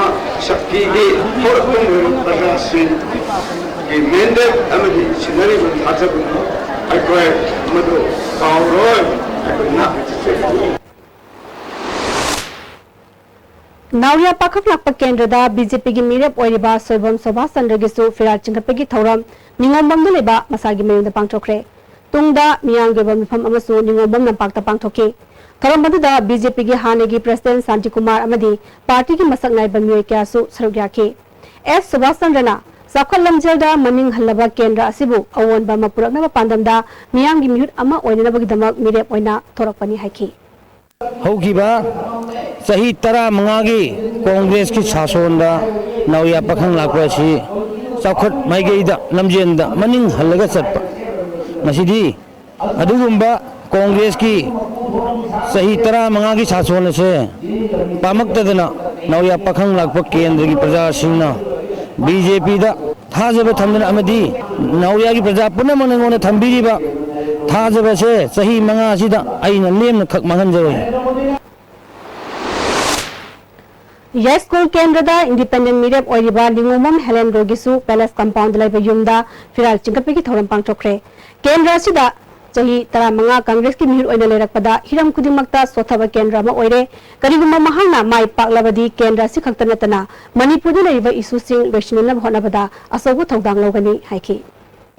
ꯁꯛꯇꯤꯒꯤ ꯍꯧꯔꯛꯐꯝ ꯑꯣꯏꯔꯤꯕ ꯄ꯭ꯔꯖꯥꯁꯤꯡꯒꯤ ꯃꯦꯟꯗꯦꯠ ꯑꯃꯗꯤ ꯁꯤꯟꯅꯔꯤꯕ ꯊꯥꯖꯕꯗꯨ ꯑꯩꯈꯣꯏ ꯃꯗꯨ ꯀꯥꯎꯔꯣꯏ꯫ ꯑꯩꯈꯣꯏ ꯉꯥꯛꯅ ꯆꯠꯆꯒꯅꯤ꯫ ꯅꯥꯎꯔꯤꯌꯥ ꯄꯥꯈꯪ ꯂꯥꯛꯄ ꯀꯦꯟꯗ꯭ꯔꯗ BJPꯒꯤ ꯃꯤꯔꯦꯞ ꯑꯣꯏꯔꯤꯕ ꯁꯣꯏꯕꯝ ꯁꯣꯚꯥꯁ ꯆꯟꯗ꯭ꯔꯒꯤꯁꯨ ꯐꯤꯔꯥꯠ ꯆꯤꯡꯈꯠꯄꯒꯤ ꯊꯧꯔꯝ ꯅꯤꯉꯣꯝꯕꯝꯗ ꯂꯩꯕ ꯃꯁꯥꯒꯤ ꯃꯌꯨꯝꯗ ꯄꯥꯡꯊꯣꯛꯈ꯭ꯔꯦ꯫ ꯇꯨꯡꯗ ꯃꯤꯌꯥꯝꯒꯤ ꯑꯣꯏꯕ ꯃꯤꯐꯝ ꯑꯃꯁꯨ ꯅꯤꯉꯣꯝꯕꯝ ꯂꯝꯄꯥꯛꯇ ꯄꯥꯡꯊꯣꯛꯈꯤ꯫ ꯊꯧꯔꯝ ꯑꯗꯨꯗ BJPꯒꯤ ꯍꯥꯟꯅꯒꯤ President ꯁꯥꯟꯇꯤꯀꯨꯃꯥꯔ ꯑꯃꯗꯤ ꯄꯥꯔꯇꯤꯒꯤ ꯃꯁꯛ ꯅꯥꯏꯕ ꯃꯤꯑꯣꯏ ꯀꯌꯥꯁꯨ ꯁꯔꯨꯛ ꯌꯥꯈꯤ꯫ ꯑꯦꯁ ꯁꯨꯚꯥꯁ ꯆꯟꯗ꯭ꯔꯅ ꯆꯥꯎꯈꯠ ꯂꯝꯖꯦꯜꯗ ꯃꯅꯤꯡ ꯍꯜꯂꯕ ꯀꯦꯟꯗ꯭ꯔ ꯑꯁꯤꯕꯨ ꯑꯑꯣꯟꯕ ꯑꯃ ꯄꯨꯔꯛꯅꯕ ꯄꯥꯟꯗꯝꯗ ꯃꯤꯌꯥꯝꯒꯤ ꯃꯤꯍꯨꯠ ꯑꯃ ꯑꯣꯏꯅꯅꯕꯒꯤꯗꯃꯛ ꯃꯤꯔꯦꯞ ꯑꯣꯏꯅ ꯊꯣꯔꯛꯄꯅꯤ ꯍꯥꯏꯈꯤ꯫ ꯍꯧꯈꯤꯕ ꯆꯍꯤ ꯇꯔꯥꯃꯉꯥꯒꯤ ꯀꯣꯡꯒ꯭ꯔꯦꯁꯀꯤ ꯁꯥꯁꯣꯟꯗ ꯅꯥꯎꯔꯤꯌꯥ ꯄꯥꯈꯪ ꯂꯥꯛꯄ ꯑꯁꯤ ꯆꯥꯎꯈꯠ ꯃꯥꯏꯀꯩꯗ ꯂꯝꯖꯦꯟꯗ ꯃꯅꯤꯡ ꯍꯜꯂꯒ ꯆꯠꯄ, ꯃꯁꯤꯗꯤ ꯑꯗꯨꯒꯨꯝꯕ ꯀꯣꯡꯒ꯭ꯔꯦꯁꯀꯤ ꯆꯍꯤ ꯇꯔꯥꯃꯉꯥꯒꯤ ꯁꯥꯁꯣꯟ ꯑꯁꯦ ꯄꯥꯝꯃꯛꯇꯗꯅ ꯅꯥꯎꯔꯤꯌꯥ ꯄꯥꯈꯪ ꯂꯥꯛꯄ ꯀꯦꯟꯗ꯭ꯔꯒꯤ ꯄ꯭ꯔꯖꯥꯁꯤꯡꯅ ꯕꯤ ꯖꯦ ꯄꯤꯗ ꯊꯥꯖꯕ ꯊꯝꯗꯨꯅ ꯑꯃꯗꯤ ꯅꯥꯎꯔꯤꯌꯥꯒꯤ ꯄ꯭ꯔꯖꯥ ꯄꯨꯝꯅꯃꯛꯅ ꯑꯩꯉꯣꯟꯗ ꯊꯝꯕꯤꯔꯤꯕ ꯊꯥꯖꯕꯁꯦ ꯆꯍꯤ ꯃꯉꯥ ꯑꯁꯤꯗ ꯑꯩꯅ ꯂꯦꯝꯅ ꯈꯛ ꯃꯥꯡꯍꯟꯖꯔꯣꯏ꯫ ꯌꯥꯏꯁ꯭ꯀꯨꯜ ꯀꯦꯟꯗ꯭ꯔꯗ ꯏꯟꯗꯤꯄꯦꯟꯗꯦꯟ ꯃꯤꯔꯦꯞ ꯑꯣꯏꯔꯤꯕ ꯂꯤꯉꯣꯃꯝ ꯍꯦꯂꯦꯟꯗ꯭ꯔꯣꯒꯤꯁꯨ ꯄꯦꯂꯦꯁ ꯀꯝꯄꯥꯎꯟꯗ ꯂꯩꯕ ꯌꯨꯝꯗ ꯐꯤꯔꯥꯜ ꯆꯤꯡꯈꯠꯄꯒꯤ ꯊꯧꯔꯝ ꯄꯥꯡꯊꯣꯛꯈ꯭ꯔꯦ꯫ ꯀꯦꯟꯗ꯭ꯔ ꯑꯁꯤꯗ ꯆꯍꯤ ꯇꯔꯥꯃꯉꯥ ꯀꯪꯒ꯭ꯔꯦꯁꯀꯤ ꯃꯤꯍꯨꯠ ꯑꯣꯏꯅ ꯂꯩꯔꯛꯄꯗ ꯍꯤꯔꯝ ꯈꯨꯗꯤꯡꯃꯛꯇ ꯁꯣꯠꯊꯕ ꯀꯦꯟꯗ꯭ꯔ ꯑꯃ ꯑꯣꯏꯔꯦ꯫ ꯀꯔꯤꯒꯨꯝꯕ ꯃꯍꯥꯛꯅ ꯃꯥꯏ ꯄꯥꯛꯂꯕꯗꯤ ꯀꯦꯟꯗ꯭ꯔ ꯑꯁꯤ ꯈꯛꯇ ꯅꯠꯇꯅ ꯃꯅꯤꯄꯨꯔꯗ ꯂꯩꯔꯤꯕ ꯏꯁꯨꯁꯤꯡ ꯂꯣꯏꯁꯤꯟꯅꯅꯕ ꯍꯣꯠꯅꯕꯗ ꯑꯆꯧꯕ ꯊꯧꯗꯥꯡ ꯂꯧꯒꯅꯤ ꯍꯥꯏꯈꯤ꯫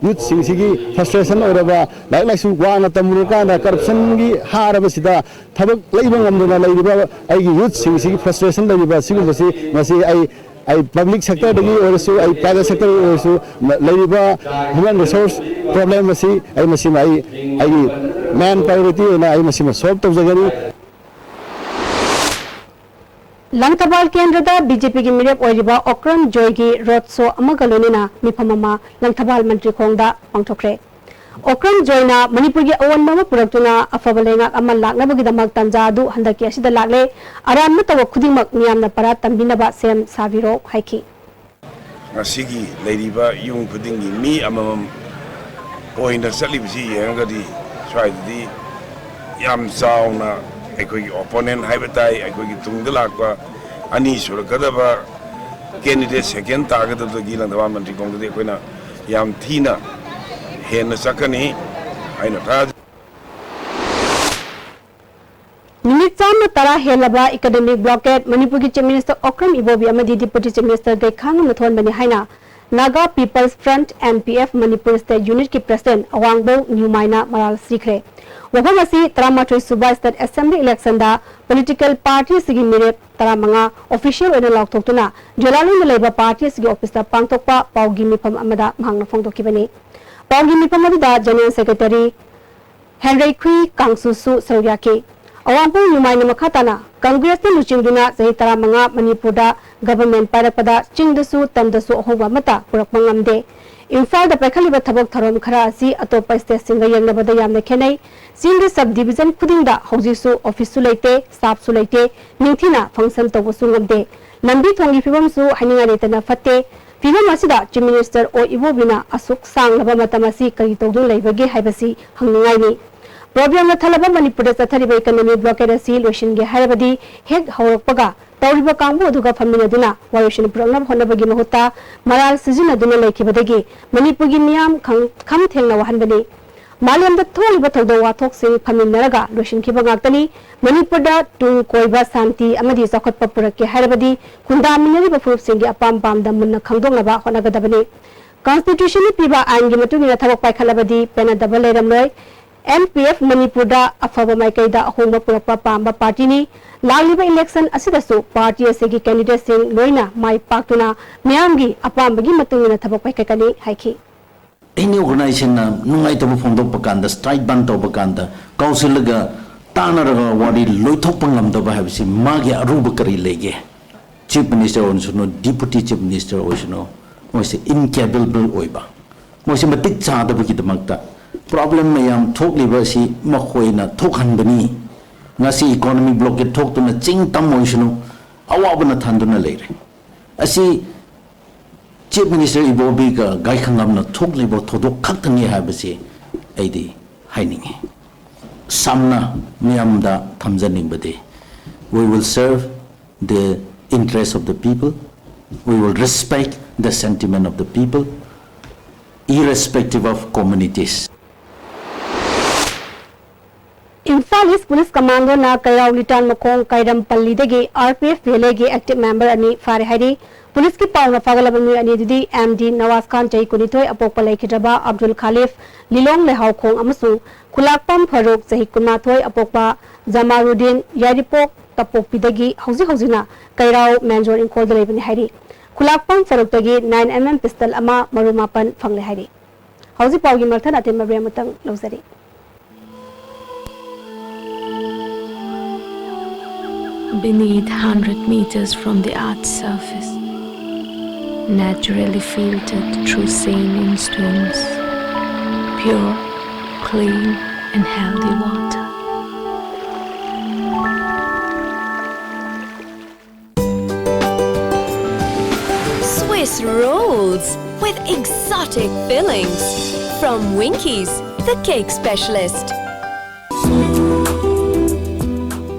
ꯌꯨꯠꯁꯤꯡꯁꯤꯒꯤ ꯐ꯭ꯔꯁꯇ꯭ꯔꯦꯁꯟ ꯑꯣꯏꯔꯕ, ꯂꯥꯏꯔꯤꯛ ꯂꯥꯏꯁꯨ ꯋꯥꯅ ꯇꯝꯃꯨꯔꯀꯥꯟꯗ ꯀꯔꯞꯁꯟꯒꯤ ꯍꯥꯔꯕꯁꯤꯗ ꯊꯕꯛ ꯂꯩꯕ ꯉꯝꯗꯅ ꯂꯩꯔꯤꯕ ꯑꯩꯒꯤ ꯌꯨꯠꯁꯤꯡꯁꯤꯒꯤ ꯐ꯭ꯔꯁꯇ꯭ꯔꯦꯁꯟ ꯂꯩꯔꯤꯕ ꯁꯤꯒꯨꯝꯕꯁꯤ ꯉꯁꯤ ꯑꯩ, ꯑꯩ ꯄꯕ꯭ꯂꯤꯛ ꯁꯦꯛꯇꯔꯗꯒꯤ ꯑꯣꯏꯔꯁꯨ, ꯑꯩ ꯄ꯭ꯔꯥꯏꯚꯦꯠ ꯁꯦꯛꯇꯔꯗꯒꯤ ꯑꯣꯏꯔꯁꯨ, ꯂꯩꯔꯤꯕ ꯍ꯭ꯌꯨꯃꯦꯟ ꯔꯤꯁꯣꯔꯁ ꯄ꯭ꯔꯣꯕ꯭ꯂꯦꯝ ꯑꯁꯤ ꯑꯩ ꯃꯁꯤꯃ ꯑꯩ, ꯑꯩꯒꯤ ꯃꯦꯟ ꯄ꯭ꯔꯥꯏꯌꯣꯔꯤꯇꯤ ꯑꯣꯏꯅ ꯑꯩ ꯃꯁꯤꯃ ꯁꯣꯜꯕ ꯇꯧꯖꯒꯅꯤ꯫ ꯂꯪꯊꯕꯥꯜ ꯀꯦꯟꯗ꯭ꯔꯗ ꯕꯤ ꯖꯦ ꯄꯤꯒꯤ ꯃꯤꯔꯦꯞ ꯑꯣꯏꯔꯤꯕ ꯑꯣꯀ꯭ꯔꯝ ꯖꯣꯏꯒꯤ ꯔꯣꯗ ꯁꯣ ꯑꯃꯒ ꯂꯣꯏꯅꯅ ꯃꯤꯐꯝ ꯑꯃ ꯂꯪꯊꯕꯥꯜ ꯃꯟꯇ꯭ꯔꯤ ꯈꯣꯡꯗ ꯄꯥꯡꯊꯣꯛꯈ꯭ꯔꯦ꯫ ꯑꯣꯀ꯭ꯔꯝ ꯖꯣꯏꯅ ꯃꯅꯤꯄꯨꯔꯒꯤ ꯑꯑꯣꯟꯕ ꯑꯃ ꯄꯨꯔꯛꯇꯨꯅ ꯑꯐꯕ ꯂꯩꯉꯥꯛ ꯑꯃ ꯂꯥꯛꯅꯕꯒꯤꯗꯃꯛ ꯇꯥꯟꯖꯥ ꯑꯗꯨ ꯍꯟꯗꯛꯀꯤ ꯑꯁꯤꯗ ꯂꯥꯛꯂꯦ꯫ ꯑꯔꯥꯟꯕ ꯇꯧꯕ ꯈꯨꯗꯤꯡꯃꯛ ꯃꯤꯌꯥꯝꯅ ꯄꯔꯥ ꯇꯝꯕꯤꯅꯕ ꯁꯦꯝ ꯁꯥꯕꯤꯔꯣ ꯍꯥꯏꯈꯤ꯫ ꯉꯁꯤꯒꯤ ꯂꯩꯔꯤꯕ ꯌꯨꯝ ꯈꯨꯗꯤꯡꯒꯤ ꯃꯤ ꯑꯃꯃꯝ ꯑꯣꯏꯅ ꯆꯠꯂꯤꯕꯁꯤ ꯌꯦꯡꯉꯒꯗꯤ ꯁ꯭ꯋꯥꯏꯗꯗꯤ ꯌꯥꯝ ꯆꯥꯎꯅ ꯑꯩꯈꯣꯏꯒꯤ ꯑꯣꯄꯣꯅꯦꯟ ꯍꯥꯏꯕ ꯇꯥꯏ, ꯑꯩꯈꯣꯏꯒꯤ ꯇꯨꯡꯗ ꯂꯥꯛꯄ ꯑꯅꯤ ꯁꯨꯔꯛꯀꯗꯕ ꯀꯦꯟꯗꯤꯗꯦꯠ ꯁꯦꯀꯦꯟ ꯇꯥꯒꯗꯕꯗꯒꯤ ꯂꯪꯊꯕꯥꯜ ꯃꯟꯇ꯭ꯔꯤ ꯈꯣꯡꯗꯗꯤ ꯑꯩꯈꯣꯏꯅ ꯌꯥꯝ ꯊꯤꯅ ꯍꯦꯟꯅ ꯆꯠꯀꯅꯤ ꯍꯥꯏꯅ ꯊꯥꯖꯩ꯫ ꯅꯨꯃꯤꯠ ꯆꯥꯝꯃ ꯇꯔꯥ ꯍꯦꯜꯂꯕ ꯏꯀꯅꯣꯃꯤꯛ ꯕ꯭ꯂꯣꯀꯦꯠ ꯃꯅꯤꯄꯨꯔꯒꯤ ꯆꯤꯐ ꯃꯤꯅꯤꯁꯇꯔ ꯑꯣꯀ꯭ꯔꯝ ꯏꯕꯣꯕꯤ ꯑꯃꯗꯤ ꯗꯤꯄꯨꯇꯤ ꯆꯤꯐ ꯃꯤꯅꯤꯁꯇꯔ ꯒꯩꯈꯥꯡꯉꯝꯅ ꯊꯣꯟꯕꯅꯤ ꯍꯥꯏꯅ Naga peoples front, N P F, Manipur state ꯌꯨꯅꯤꯠꯀꯤ ꯄ꯭ꯔꯁꯤꯗꯦꯟꯠ ꯑꯋꯥꯡꯕꯧ ꯅ꯭ꯌꯨꯃꯥꯏꯅ ꯃꯔꯥꯜ ꯁꯤꯈ꯭ꯔꯦ꯫ ꯋꯥꯐꯝ ꯑꯁꯤ ꯇꯔꯥꯃꯥꯊꯣꯏ ꯁꯨꯕ ꯁ꯭ꯇꯦꯠ ꯑꯦꯁꯦꯝꯕ꯭ꯂꯤ ꯏꯂꯦꯛꯁꯟꯗ ꯄꯣꯂꯤꯇꯤꯀꯦꯜ ꯄꯥꯔꯇꯤ ꯑꯁꯤꯒꯤ ꯃꯤꯔꯦꯞ ꯇꯔꯥꯃꯉꯥ ꯑꯣꯐꯤꯁꯤꯌꯦꯜ ꯑꯣꯏꯅ ꯂꯥꯎꯊꯣꯛꯇꯨꯅ ꯖꯨꯂꯥꯂꯣꯟꯗ ꯂꯩꯕ ꯄꯥꯔꯇꯤ ꯑꯁꯤꯒꯤ ꯑꯣꯐꯤꯁꯇ ꯄꯥꯡꯊꯣꯛꯄ ꯄꯥꯎꯒꯤ ꯃꯤꯐꯝ ꯑꯃꯗ ꯃꯍꯥꯛꯅ ꯐꯣꯡꯗꯣꯛꯈꯤꯕꯅꯤ꯫ ꯄꯥꯎꯒꯤ ꯃꯤꯐꯝ ꯑꯗꯨꯗ ꯖꯦꯅꯔꯦꯜ ꯁꯦꯀ꯭ꯔꯦꯇꯔꯤ ꯍꯦꯟꯔꯩꯈꯨꯏ ꯀꯥꯡꯁꯨꯁꯨ ꯁꯔꯨꯛ ꯌꯥꯈꯤ꯫ ꯑꯋꯥꯡꯄꯧ ꯅ꯭ꯌꯨꯃꯥꯏꯅ ꯃꯈꯥ ꯇꯥꯅ ꯀꯪꯒ꯭ꯔꯦꯁꯅ ꯂꯨꯆꯤꯡꯗꯨꯅ ꯆꯍꯤ ꯇꯔꯥꯃꯉꯥ ꯃꯅꯤꯄꯨꯔꯗ ꯒꯚꯔꯟꯃꯦꯟꯠ ꯄꯥꯏꯔꯛꯄꯗ ꯆꯤꯡꯗꯁꯨ ꯇꯝꯗꯁꯨ ꯑꯍꯣꯡꯕ ꯑꯃꯠꯇ ꯄꯨꯔꯛꯄ ꯉꯝꯗꯦ꯫ ꯏꯝꯐꯥꯜꯗ ꯄꯥꯏꯈꯠꯂꯤꯕ ꯊꯕꯛ ꯊꯧꯔꯝ ꯈꯔ ꯑꯁꯤ ꯑꯇꯣꯞꯄ ꯁ꯭ꯇꯦꯠꯁꯤꯡꯒ ꯌꯦꯡꯅꯕꯗ ꯌꯥꯝꯅ ꯈꯦꯠꯅꯩ꯫ ꯆꯤꯡꯗ ꯁꯕ ꯗꯤꯚꯤꯖꯟ ꯈꯨꯗꯤꯡꯗ ꯍꯧꯖꯤꯛꯁꯨ ꯑꯣꯐꯤꯁꯁꯨ ꯂꯩꯇꯦ, ꯁ꯭ꯇꯥꯐꯁꯨ ꯂꯩꯇꯦ, ꯅꯤꯡꯊꯤꯅ ꯐꯪꯁꯟ ꯇꯧꯕꯁꯨ ꯉꯝꯗꯦ꯫ ꯂꯝꯕꯤ ꯊꯣꯡꯒꯤ ꯐꯤꯕꯝꯁꯨ ꯍꯥꯏꯅꯤꯡꯉꯥꯏ ꯂꯩꯇꯅ ꯐꯠꯇꯦ꯫ ꯐꯤꯚꯝ ꯑꯁꯤꯗ Chief Minister ꯑꯣ ꯏꯕꯣꯕꯤꯅ ꯑꯁꯨꯛ ꯁꯥꯡꯂꯕ ꯃꯇꯝ ꯑꯁꯤ ꯀꯔꯤ ꯇꯧꯗꯨꯅ ꯂꯩꯕꯒꯦ ꯍꯥꯏꯕꯁꯤ ꯍꯪꯅꯤꯡꯉꯥꯏꯅꯤ꯫ Problem ꯅ ꯊꯜꯂꯕ ꯃꯅꯤꯄꯨꯔꯗ ꯆꯠꯊꯔꯤꯕ economic blockade ꯑꯁꯤ ꯂꯣꯏꯁꯤꯟꯒꯦ ꯍꯥꯏꯔꯕꯗꯤ ꯍꯦꯛ ꯍꯧꯔꯛꯄꯒ ꯇꯧꯔꯤꯕ ꯀꯥꯡꯕꯨ ꯑꯗꯨꯒ ꯐꯝꯃꯤꯟꯅꯗꯨꯅ ꯋꯥꯔꯣꯏꯁꯤꯟ ꯄꯨꯔꯛꯅꯕ ꯍꯣꯠꯅꯕꯒꯤ ꯃꯍꯨꯠꯇ ꯃꯔꯥꯜ ꯁꯤꯖꯤꯟꯅꯗꯨꯅ ꯂꯩꯈꯤꯕꯗꯒꯤ ꯃꯅꯤꯄꯨꯔꯒꯤ ꯃꯤꯌꯥꯝ ꯈꯪ-, ꯈꯝ ꯊꯦꯡꯅ ꯋꯥꯍꯟꯕꯅꯤ꯫ ꯃꯥꯂꯦꯝꯗ ꯊꯣꯛꯂꯤꯕ ꯊꯧꯗꯣꯛ ꯋꯥꯊꯣꯛꯁꯤꯡ ꯐꯝꯃꯤꯟꯅꯔꯒ ꯂꯣꯏꯁꯤꯟꯈꯤꯕ ꯉꯥꯛꯇꯅꯤ꯫ ꯃꯅꯤꯄꯨꯔꯗ ꯇꯨꯡ ꯀꯣꯏꯕ ꯁꯥꯟꯇꯤ ꯑꯃꯗꯤ ꯆꯥꯎꯈꯠꯄ ꯄꯨꯔꯛꯀꯦ ꯍꯥꯏꯔꯕꯗꯤ ꯈꯨꯟꯗꯥꯃꯤꯟꯅꯔꯤꯕ ꯐꯨꯔꯨꯞꯁꯤꯡꯒꯤ ꯑꯄꯥꯝ ꯄꯥꯝꯗ ꯃꯨꯟꯅ ꯈꯪꯗꯣꯛꯅꯕ ꯍꯣꯠꯅꯒꯗꯕꯅꯤ꯫ Constitution ꯅ ꯄꯤꯕ ꯑꯥꯏꯟꯒꯤ ꯃꯇꯨꯡ ꯏꯟꯅ ꯊꯕꯛ ꯄꯥꯏꯈꯠꯂꯕꯗꯤ ꯄꯦꯟꯅꯗꯕ ꯂꯩꯔꯝꯂꯣꯏ꯫ N P F ꯃꯅꯤꯄꯨꯔꯗ ꯑꯐꯕ ꯃꯥꯏꯀꯩꯗ ꯑꯍꯣꯡꯕ ꯄꯨꯔꯛꯄ ꯄꯥꯝꯕ party ꯅꯤ꯫ ꯂꯥꯛꯂꯤꯕ election ꯑꯁꯤꯗꯁꯨ party ꯑꯁꯤꯒꯤ candidate ꯁꯤꯡ ꯂꯣꯏꯅ ꯃꯥꯏ ꯄꯥꯛꯇꯨꯅ ꯃꯤꯌꯥꯝꯒꯤ ꯑꯄꯥꯝꯕꯒꯤ ꯃꯇꯨꯡ ꯏꯟꯅ ꯊꯕꯛ ꯄꯥꯏꯈꯠꯀꯅꯤ ꯍꯥꯏꯈꯤ꯫ Any organization ꯅ ꯅꯨꯡꯉꯥꯏꯇꯕ ꯐꯣꯡꯗꯣꯛꯄ ꯀꯥꯟꯗ, strike ꯕꯟ ꯇꯧꯕ ꯀꯥꯟꯗ, ꯀꯥꯎꯁꯤꯜꯂꯒ ꯇꯥꯟꯅꯔꯒ ꯋꯥꯔꯤ ꯂꯣꯏꯊꯣꯛꯄ ꯉꯝꯗꯕ ꯍꯥꯏꯕꯁꯤ ꯃꯥꯒꯤ ꯑꯔꯨꯕ ꯀꯔꯤ ꯂꯩꯒꯦ? Chief Minister ꯑꯣꯏꯁꯅꯨ, Deputy Chief Minister ꯑꯣꯏꯁꯅꯨ, ꯃꯣꯏꯁꯦ incapable ꯑꯣꯏꯕ, ꯃꯣꯏꯁꯦ ꯃꯇꯤꯛ ꯆꯥꯗꯕꯒꯤꯗꯃꯛꯇ problem ꯃꯌꯥꯝ ꯊꯣꯛꯂꯤꯕ ꯑꯁꯤ ꯃꯈꯣꯏꯅ ꯊꯣꯛꯍꯟꯕꯅꯤ꯫ ꯉꯁꯤ economic blockade ꯊꯣꯛꯇꯨꯅ ꯆꯤꯡ ꯇꯝ ꯑꯣꯏꯁꯅꯨ, ꯑꯋꯥꯕꯅ ꯊꯟꯗꯨꯅ ꯂꯩꯔꯦ꯫ ꯑꯁꯤ Chief Minister ꯏꯕꯣꯕꯤꯒ ꯒꯥꯏꯈꯪꯉꯝꯅ ꯊꯣꯛꯂꯤꯕ ꯊꯧꯗꯣꯛ ꯈꯛꯇꯅꯤ ꯍꯥꯏꯕꯁꯤ ꯑꯩꯗꯤ ꯍꯥꯏꯅꯤꯡꯉꯤ꯫ ꯁꯝꯅ ꯃꯤꯌꯥꯝꯗ ꯊꯝꯖꯅꯤꯡꯕꯗꯤ, we will serve the interest of the people, we will respect the sentiment of the people, irrespective of communities. Imphal East Police Commando ꯅ ꯀꯩꯔꯥꯎ ꯂꯤꯇꯥꯟ ꯃꯈꯣꯡ ꯀꯥꯏꯔꯝꯄꯜꯂꯤꯗꯒꯤ R P F V L A ꯒꯤ active member ꯑꯅꯤ ꯐꯥꯔꯦ ꯍꯥꯏꯔꯤ꯫ Police ꯀꯤ ꯄꯥꯎꯅ ꯐꯥꯒꯠꯂꯕ ꯃꯤꯑꯣꯏ ꯑꯅꯤ ꯑꯗꯨꯗꯤ M D ꯅꯋꯥꯖ ꯈꯥꯟ, ꯆꯍꯤ ꯀꯨꯟꯅꯤꯊꯣꯏ, ꯑꯄꯣꯛꯄ ꯂꯩꯈꯤꯗ꯭ꯔꯕ ꯑꯕꯗꯨꯜ ꯈꯥꯂꯤꯐ, ꯂꯤꯂꯣꯡ ꯂꯩꯍꯥꯎꯈꯣꯡ, ꯑꯃꯁꯨꯡ ꯈꯨꯂꯥꯛꯄꯝ ꯐꯔꯨꯛ, ꯆꯍꯤ ꯀꯨꯟꯃꯥꯊꯣꯏ, ꯑꯄꯣꯛꯄ ꯖꯃꯥꯔꯨꯗꯤꯟ, ꯌꯥꯏꯔꯤꯄꯣꯛ ꯇꯄꯣꯛꯄꯤꯗꯒꯤ ꯍꯧꯖꯤꯛ ꯍꯧꯖꯤꯛꯅ ꯀꯩꯔꯥꯎ ꯃꯦꯟꯖꯣꯔ ꯏꯪꯈꯣꯜꯗ ꯂꯩꯕꯅꯤ ꯍꯥꯏꯔꯤ꯫ ꯈꯨꯂꯥꯛꯄꯝ ꯐꯔꯨꯛꯇꯒꯤ nine M M pistol ꯑꯃ, ꯃꯔꯨ ꯃꯥꯄꯟ ꯐꯪꯂꯦ ꯍꯥꯏꯔꯤ꯫ ꯍꯧꯖꯤꯛ ꯄꯥꯎꯒꯤ ꯃꯔꯛꯊꯠ ꯑꯇꯦꯟꯕ break ꯑꯃꯇꯪ ꯂꯧꯖꯔꯤ꯫ Beneath hundred meters from the earth's surface, naturally filtered through saline stones, pure, clean and healthy water. Swiss Rolls with exotic fillings from Winkies, the cake specialist.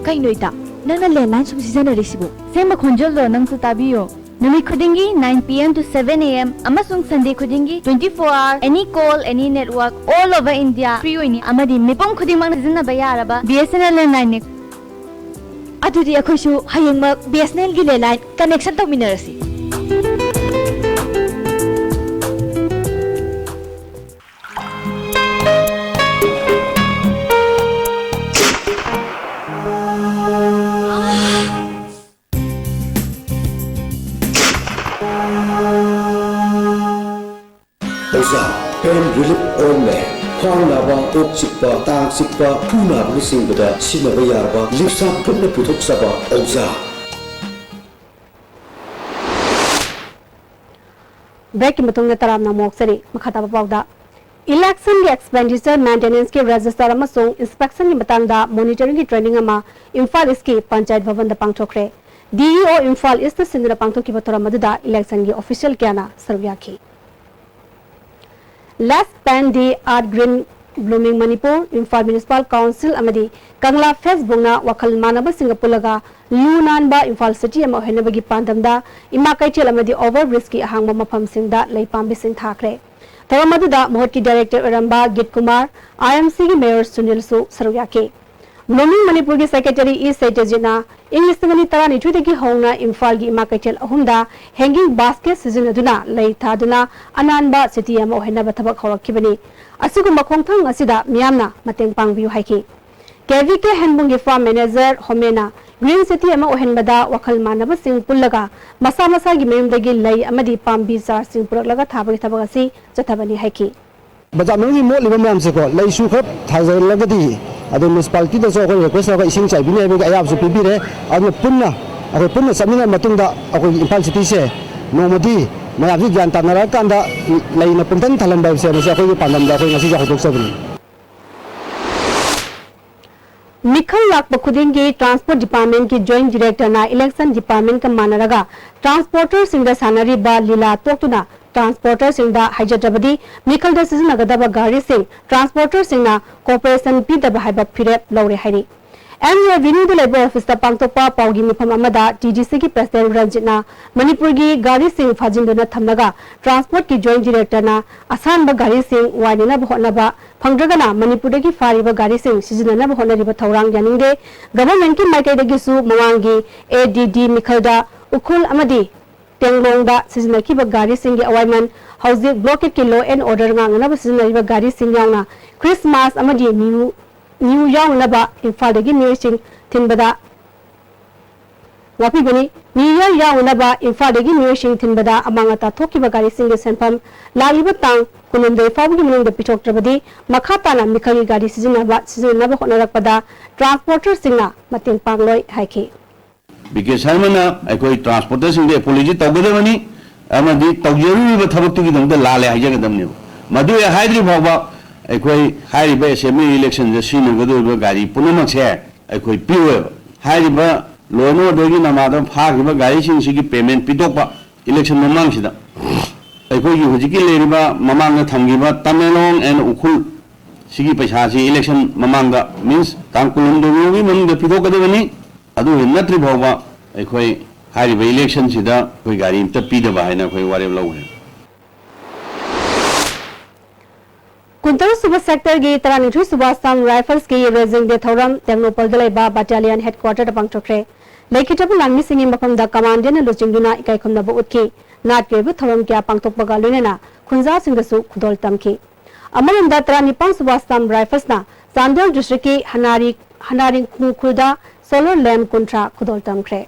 ꯀꯩꯅꯣ ꯏꯇꯥ, ꯅꯪꯅ ꯂꯦꯟꯂꯥꯏꯟ ꯁꯨꯝ ꯁꯤꯖꯤꯟꯅꯔꯤꯁꯤꯕꯨ? ꯁꯦꯡꯕ ꯈꯣꯟꯖꯦꯜꯗꯣ ꯅꯪꯁꯨ ꯇꯥꯕꯤꯌꯣ꯫ ꯅꯨꯃꯤꯠ ꯈꯨꯗꯤꯡꯒꯤ nine P M to seven A M ꯑꯃꯁꯨꯡ Sunday ꯈꯨꯗꯤꯡꯒꯤ twenty-four hour any call, any network all over India free ꯑꯣꯏꯅꯤ ꯑꯃꯗꯤ ꯃꯤꯄꯨꯝ ꯈꯨꯗꯤꯡꯃꯛꯅ ꯁꯤꯖꯤꯟꯅꯕ ꯌꯥꯔꯕ B S N L ꯂꯦꯟꯂꯥꯏꯟꯅꯤ꯫ ꯑꯗꯨꯗꯤ ꯑꯩꯈꯣꯏꯁꯨ ꯍꯌꯦꯡꯃꯛ B S N L ꯒꯤ ꯂꯦꯟꯂꯥꯏꯟ ꯀꯅꯦꯛꯁꯟ ꯇꯧꯃꯤꯟꯅꯔꯁꯤ꯫ ꯑꯣꯖꯥ, pain relief ointment, ꯈ꯭ꯋꯥꯡ ꯅꯥꯕ, ꯀꯣꯛ ꯆꯤꯛꯄ, ꯇꯥꯡ ꯆꯤꯛꯄ, ꯈꯨ ꯅꯥꯕꯅꯆꯤꯡꯕꯗ ꯁꯤꯖꯤꯟꯅꯕ ꯌꯥꯔꯕ ꯂꯤꯞꯁꯥ ꯒ꯭ꯔꯨꯞꯅ ꯄꯨꯊꯣꯛꯆꯕ ꯑꯣꯖꯥ꯫ ꯕ꯭ꯔꯦꯛꯀꯤ ꯃꯇꯨꯡꯗ ꯇꯔꯥꯝꯅ ꯑꯃꯨꯛ ꯑꯣꯛꯆꯔꯤ꯫ ꯃꯈꯥ ꯇꯥꯕ ꯄꯥꯎꯗ, ꯏꯂꯦꯛꯁꯟꯒꯤ ꯑꯦꯛꯁꯄꯦꯟꯗꯤꯆꯔ ꯃꯦꯟꯇꯦꯅꯦꯟꯁꯀꯤ ꯔꯦꯖꯤꯁꯇꯔ ꯑꯃꯁꯨꯡ ꯏꯟꯁꯄꯦꯛꯁꯟꯒꯤ ꯃꯇꯥꯡꯗ ꯃꯣꯅꯤꯇꯔꯤꯡꯒꯤ ꯇ꯭ꯔꯦꯅꯤꯡ ꯑꯃ ꯏꯝꯐꯥꯜ ꯏꯁꯀꯤ panchayat ꯚꯕꯟꯗ ꯄꯥꯡꯊꯣꯛꯈ꯭ꯔꯦ꯫ D E O Imphal ꯏꯁꯅ ꯁꯤꯟꯗꯨꯅ ꯄꯥꯡꯊꯣꯛꯈꯤꯕ ꯊꯧꯔꯝ ꯑꯗꯨꯗ ꯏꯂꯦꯛꯁꯟꯒꯤ ꯑꯣꯐꯤꯁꯤꯌꯦꯜ ꯀꯌꯥꯅ ꯁꯔꯨꯛ ꯌꯥꯈꯤ꯫ Let's Plant the Earth Green, Blooming Manipur, Imphal municipal council ꯑꯃꯗꯤ ꯀꯪꯂꯥ ꯐꯦꯁꯕꯨꯛꯅ ꯋꯥꯈꯜ ꯃꯥꯟꯅꯕꯁꯤꯡꯒ ꯄꯨꯜꯂꯒ ꯂꯨ ꯅꯥꯟꯕ ꯏꯝꯐꯥꯜ ꯁꯤꯇꯤ ꯑꯃ ꯑꯣꯏꯍꯟꯅꯕꯒꯤ ꯄꯥꯟꯗꯝꯗ ꯏꯃꯥ ꯀꯩꯊꯦꯜ ꯑꯃꯗꯤ ꯑꯣꯚꯔ ꯕ꯭ꯔꯤꯖꯀꯤ ꯑꯍꯥꯡꯕ ꯃꯐꯝꯁꯤꯡꯗ ꯂꯩ ꯄꯥꯝꯕꯤꯁꯤꯡ ꯊꯥꯈ꯭ꯔꯦ꯫ ꯊꯧꯔꯝ ꯑꯗꯨꯗ ꯃꯍꯨꯠꯀꯤ ꯗꯥꯏꯔꯦꯛꯇꯔ ꯑꯣꯏꯔꯝꯕ ꯒꯤꯠ ꯀꯨꯃꯥꯔ, I M Cꯒꯤ ꯃꯦꯌꯔ ꯁꯨꯅꯤꯜꯁꯨ ꯁꯔꯨꯛ ꯌꯥꯈꯤ꯫ Blooming Manipurꯒꯤ ꯁꯦꯀ꯭ꯔꯦꯇꯔꯤ ꯏ ꯁꯩꯇꯖꯤꯠꯅ ꯏꯪ ꯂꯤꯁꯤꯡ ꯑꯅꯤ ꯇꯔꯥꯅꯤꯊꯣꯏꯗꯒꯤ ꯍꯧꯅ ꯏꯝꯐꯥꯜꯒꯤ ꯏꯃꯥ ꯀꯩꯊꯦꯜ ꯑꯍꯨꯝꯗ hanging basket ꯁꯤꯖꯤꯟꯅꯗꯨꯅ ꯂꯩ ꯊꯥꯗꯨꯅ ꯑꯅꯥꯟꯕ ꯁꯤꯇꯤ ꯑꯃ ꯑꯣꯏꯍꯟꯅꯕ ꯊꯕꯛ ꯍꯧꯔꯛꯈꯤꯕꯅꯤ꯫ ꯑꯁꯤꯒꯨꯝꯕ ꯈꯣꯡꯊꯥꯡ ꯑꯁꯤꯗ ꯃꯤꯌꯥꯝꯅ ꯃꯇꯦꯡ ꯄꯥꯡꯕꯤꯌꯨ ꯍꯥꯏꯈꯤ꯫ K V K ꯍꯦꯟꯕꯨꯡꯒꯤ ꯐꯥꯔꯝ ꯃꯦꯅꯦꯖꯔ ꯍꯣꯃꯦꯅ Green City ꯑꯃ ꯑꯣꯏꯍꯟꯕꯗ ꯋꯥꯈꯜ ꯃꯥꯟꯅꯕꯁꯤꯡ ꯄꯨꯜꯂꯒ ꯃꯁꯥ ꯃꯁꯥꯒꯤ ꯃꯌꯨꯝꯗꯒꯤ ꯂꯩ ꯑꯃꯗꯤ ꯄꯥꯝꯕꯤ ꯆꯥꯔꯁꯤꯡ ꯄꯨꯔꯛꯂꯒ ꯊꯥꯕꯒꯤ ꯊꯕꯛ ꯑꯁꯤ ꯆꯠꯊꯕꯅꯤ ꯍꯥꯏꯈꯤ꯫ ꯕꯖꯥꯔ ꯃꯅꯨꯡꯒꯤ ꯃꯣꯠꯂꯤꯕ ꯃꯌꯥꯝꯁꯦꯀꯣ, ꯂꯩꯁꯨ ꯈꯔ ꯊꯥꯖꯤꯜꯂꯒꯗꯤ, ꯑꯗꯨ ꯃ꯭ꯌꯨꯅꯤꯁꯤꯄꯥꯂꯤꯇꯤꯗꯁꯨ ꯑꯩꯈꯣꯏ ꯔꯤꯀ꯭ꯋꯦꯁ ꯇꯧꯔꯒ ꯏꯁꯤꯡ ꯆꯥꯏꯕꯤꯅꯤ ꯍꯥꯏꯕꯒꯤ ꯑꯌꯥꯕꯁꯨ ꯄꯤꯕꯤꯔꯦ꯫ ꯑꯗꯨꯅ ꯄꯨꯟꯅ, ꯑꯩꯈꯣꯏ ꯄꯨꯟꯅ ꯆꯠꯃꯤꯟꯅꯔ ꯃꯇꯨꯡꯗ ꯑꯩꯈꯣꯏꯒꯤ ꯏꯝꯐꯥꯜ ꯁꯤꯇꯤꯁꯦ ꯅꯣꯡꯃꯗꯤ ꯃꯌꯥꯝꯁꯤ ꯒ꯭ꯌꯥꯟ ꯇꯥꯅꯔꯀꯥꯟꯗ ꯂꯩꯅ ꯄꯨꯡꯊꯟ ꯊꯜꯍꯟꯕ ꯍꯥꯏꯕꯁꯦ, ꯃꯁꯤ ꯑꯩꯈꯣꯏꯒꯤ ꯄꯥꯟꯗꯝꯗ ꯑꯩꯈꯣꯏ ꯉꯁꯤꯁꯦ ꯍꯧꯗꯣꯛꯆꯕꯅꯤ꯫ ꯃꯤꯈꯜ ꯂꯥꯛꯄ ꯈꯨꯗꯤꯡꯒꯤ Transport Departmentꯀꯤ Joint Directorꯅ Election Departmentꯀ ꯃꯥꯟꯅꯔꯒ transporterꯁꯤꯡꯗ ꯁꯥꯟꯅꯔꯤꯕ ꯂꯤꯂꯥ ꯇꯣꯛꯇꯨꯅ transporterꯁꯤꯡꯗ ꯍꯥꯏꯖꯗ꯭ꯔꯕꯗꯤ ꯃꯤꯈꯜꯗ ꯁꯤꯖꯤꯟꯅꯒꯗꯕ ꯒꯥꯔꯤꯁꯤꯡ transporterꯁꯤꯡꯅ cooperation ꯄꯤꯗꯕ ꯍꯥꯏꯕ ꯐꯤꯔꯦꯞ ꯂꯧꯔꯦ ꯍꯥꯏꯔꯤ꯫ ꯑꯦꯝ ꯑꯦ ꯑꯦꯚꯦꯅ꯭ꯌꯨꯗ ꯂꯩꯕ ꯑꯣꯐꯤꯁꯇ ꯄꯥꯡꯊꯣꯛꯄ ꯄꯥꯎꯒꯤ ꯃꯤꯐꯝ ꯑꯃꯗ ꯇꯤ ꯗꯤ ꯁꯤꯒꯤ President ꯔꯟꯖꯤꯠꯅ ꯃꯅꯤꯄꯨꯔꯒꯤ ꯒꯥꯔꯤꯁꯤꯡ ꯐꯥꯖꯤꯟꯗꯨꯅ ꯊꯝꯂꯒ Transportꯀꯤ Joint Directorꯅ ꯑꯁꯥꯟꯕ ꯒꯥꯔꯤꯁꯤꯡ ꯋꯥꯏꯅꯅꯕ ꯍꯣꯠꯅꯕ, ꯐꯪꯗ꯭ꯔꯒꯅ ꯃꯅꯤꯄꯨꯔꯗꯒꯤ ꯐꯥꯔꯤꯕ ꯒꯥꯔꯤꯁꯤꯡ ꯁꯤꯖꯤꯟꯅꯅꯕ ꯍꯣꯠꯅꯔꯤꯕ ꯊꯧꯔꯥꯡ ꯌꯥꯅꯤꯡꯗꯦ꯫ Governmentꯀꯤ ꯃꯥꯏꯀꯩꯗꯒꯤꯁꯨ ꯃꯃꯥꯡꯒꯤ ꯑꯦ ꯗꯤ ꯗꯤ ꯃꯤꯈꯜꯗ ꯎꯈ꯭ꯔꯨꯜ ꯑꯃꯗꯤ ꯇꯦꯡꯂꯣꯡꯗ ꯁꯤꯖꯤꯟꯅꯈꯤꯕ ꯒꯥꯔꯤꯁꯤꯡꯒꯤ ꯑꯋꯥꯏꯃꯟ ꯍꯧꯖꯤꯛ blockade ꯀꯤ law and order ꯉꯥꯛꯅꯅꯕ ꯁꯤꯖꯤꯟꯅꯔꯤꯕ ꯒꯥꯔꯤꯁꯤꯡ ꯌꯥꯎꯅ Christmas ꯑꯃꯗꯤ New, New ꯌꯥꯎꯅꯅꯕ ꯏꯝꯐꯥꯜꯗꯒꯤ ꯃꯤꯑꯣꯏꯁꯤꯡ ꯊꯤꯟꯕꯗ ꯉꯥꯛꯄꯤꯕꯅꯤ꯫ New Year ꯌꯥꯎꯅꯅꯕ ꯏꯝꯐꯥꯜꯗꯒꯤ ꯃꯤꯑꯣꯏꯁꯤꯡ ꯊꯤꯟꯕꯗ ꯑꯃꯥꯡ ꯑꯇꯥ ꯊꯣꯛꯈꯤꯕ ꯒꯥꯔꯤꯁꯤꯡꯒꯤ ꯁꯦꯟꯐꯝ ꯂꯥꯛꯂꯤꯕ ꯇꯥꯡ ꯀꯨꯟꯍꯨꯝꯗꯣꯏ ꯐꯥꯎꯕꯒꯤ ꯃꯅꯨꯡꯗ ꯄꯤꯊꯣꯛꯇ꯭ꯔꯕꯗꯤ ꯃꯈꯥ ꯇꯥꯅ ꯃꯤꯈꯜꯒꯤ ꯒꯥꯔꯤ ꯁꯤꯖꯤꯟꯅꯕ, ꯁꯤꯖꯤꯟꯅꯅꯕ ꯍꯣꯠꯅꯔꯛꯄꯗ transporterꯁꯤꯡꯅ ꯃꯇꯦꯡ ꯄꯥꯡꯂꯣꯏ ꯍꯥꯏꯈꯤ꯫ ꯕꯤ ꯀꯦ ꯁꯔꯃꯅ ꯑꯩꯈꯣꯏ transporterꯁꯤꯡꯗ apology ꯇꯧꯒꯗꯕꯅꯤ ꯑꯃꯗꯤ ꯇꯧꯖꯔꯨꯔꯤꯕ ꯊꯕꯛꯇꯨꯒꯤꯗꯃꯛꯇ ꯂꯥꯜꯂꯦ ꯍꯥꯏꯖꯒꯗꯕꯅꯦꯕ꯫ ꯃꯗꯨ ꯍꯦꯛ ꯍꯥꯏꯗ꯭ꯔꯤ ꯐꯥꯎꯕ ꯑꯩꯈꯣꯏ ꯍꯥꯏꯔꯤꯕ assembly electionꯗ ꯁꯤꯖꯤꯟꯅꯒꯗꯧꯔꯤꯕ ꯒꯥꯔꯤ ꯄꯨꯝꯅꯃꯛꯁꯦ ꯑꯩꯈꯣꯏ ꯄꯤꯔꯣꯏꯕ꯫ ꯍꯥꯏꯔꯤꯕ law and orderꯒꯤ ꯅꯃꯥꯗ ꯐꯥꯈꯤꯕ ꯒꯥꯔꯤꯁꯤꯡꯁꯤꯒꯤ payment ꯄꯤꯊꯣꯛꯄ election ꯃꯃꯥꯡꯁꯤꯗ ꯑꯩꯈꯣꯏꯒꯤ ꯍꯧꯖꯤꯛꯀꯤ ꯂꯩꯔꯤꯕ ꯃꯃꯥꯡꯗ ꯊꯝꯈꯤꯕ ꯇꯃꯦꯡꯂꯣꯡ and ꯎꯈ꯭ꯔꯨꯜ ꯁꯤꯒꯤ ꯄꯩꯁꯥꯁꯤ election ꯃꯃꯥꯡꯗ, means ꯇꯥꯡ ꯀꯨꯟꯍꯨꯝꯗꯣꯏ ꯐꯥꯎꯒꯤ ꯃꯅꯨꯡꯗ ꯄꯤꯊꯣꯛꯀꯗꯕꯅꯤ꯫ ꯑꯗꯨ ꯅꯠꯇ꯭ꯔꯤ ꯐꯥꯎꯕ ꯑꯩꯈꯣꯏ ꯍꯥꯏꯔꯤꯕ electionꯁꯤꯗ ꯑꯩꯈꯣꯏ ꯒꯥꯔꯤ ꯑꯝꯇ ꯄꯤꯗꯕ ꯍꯥꯏꯅ ꯑꯩꯈꯣꯏ ꯋꯥꯔꯦꯞ ꯂꯧꯈ꯭ꯔꯦ꯫ ꯀꯨꯟꯇꯔꯨꯛ ꯁꯨꯕ sectorꯒꯤ ꯇꯔꯥꯅꯤꯊꯣꯏ ꯁꯨꯕ Assam Riflesꯀꯤ raising day ꯊꯧꯔꯝ ꯇꯦꯡꯅꯧꯄꯜꯗ ꯂꯩꯕ battalion headquarterꯗ ꯄꯥꯡꯊꯣꯛꯈ꯭ꯔꯦ꯫ ꯂꯩꯈꯤꯗ꯭ꯔꯕ ꯂꯥꯟꯃꯤꯁꯤꯡꯒꯤ ꯃꯐꯝꯗ commandantꯅ ꯂꯨꯆꯤꯡꯗꯨꯅ ꯏꯀꯥꯏ ꯈꯨꯝꯅꯕ ꯎꯠꯈꯤ꯫ ꯅꯥꯠꯀꯤ ꯑꯣꯏꯕ ꯊꯧꯔꯝ ꯀꯌꯥ ꯄꯥꯡꯊꯣꯛꯄꯒ ꯂꯣꯏꯅꯅ ꯈꯨꯟꯖꯥꯁꯤꯡꯗꯁꯨ ꯈꯨꯗꯣꯜ ꯇꯝꯈꯤ꯫ ꯑꯃꯔꯣꯝꯗ ꯇꯔꯥꯅꯤꯄꯥꯟ ꯁꯨꯕ Assam Riflesꯅ ꯆꯥꯟꯗꯦꯜ districtꯀꯤ ꯍꯅꯥꯔꯤ, ꯍꯅꯥꯔꯤꯡꯈꯨ ꯈꯨꯜꯗ solar lamp ꯀꯨꯟꯊ꯭ꯔꯥ ꯈꯨꯗꯣꯜ ꯇꯝꯈ꯭ꯔꯦ꯫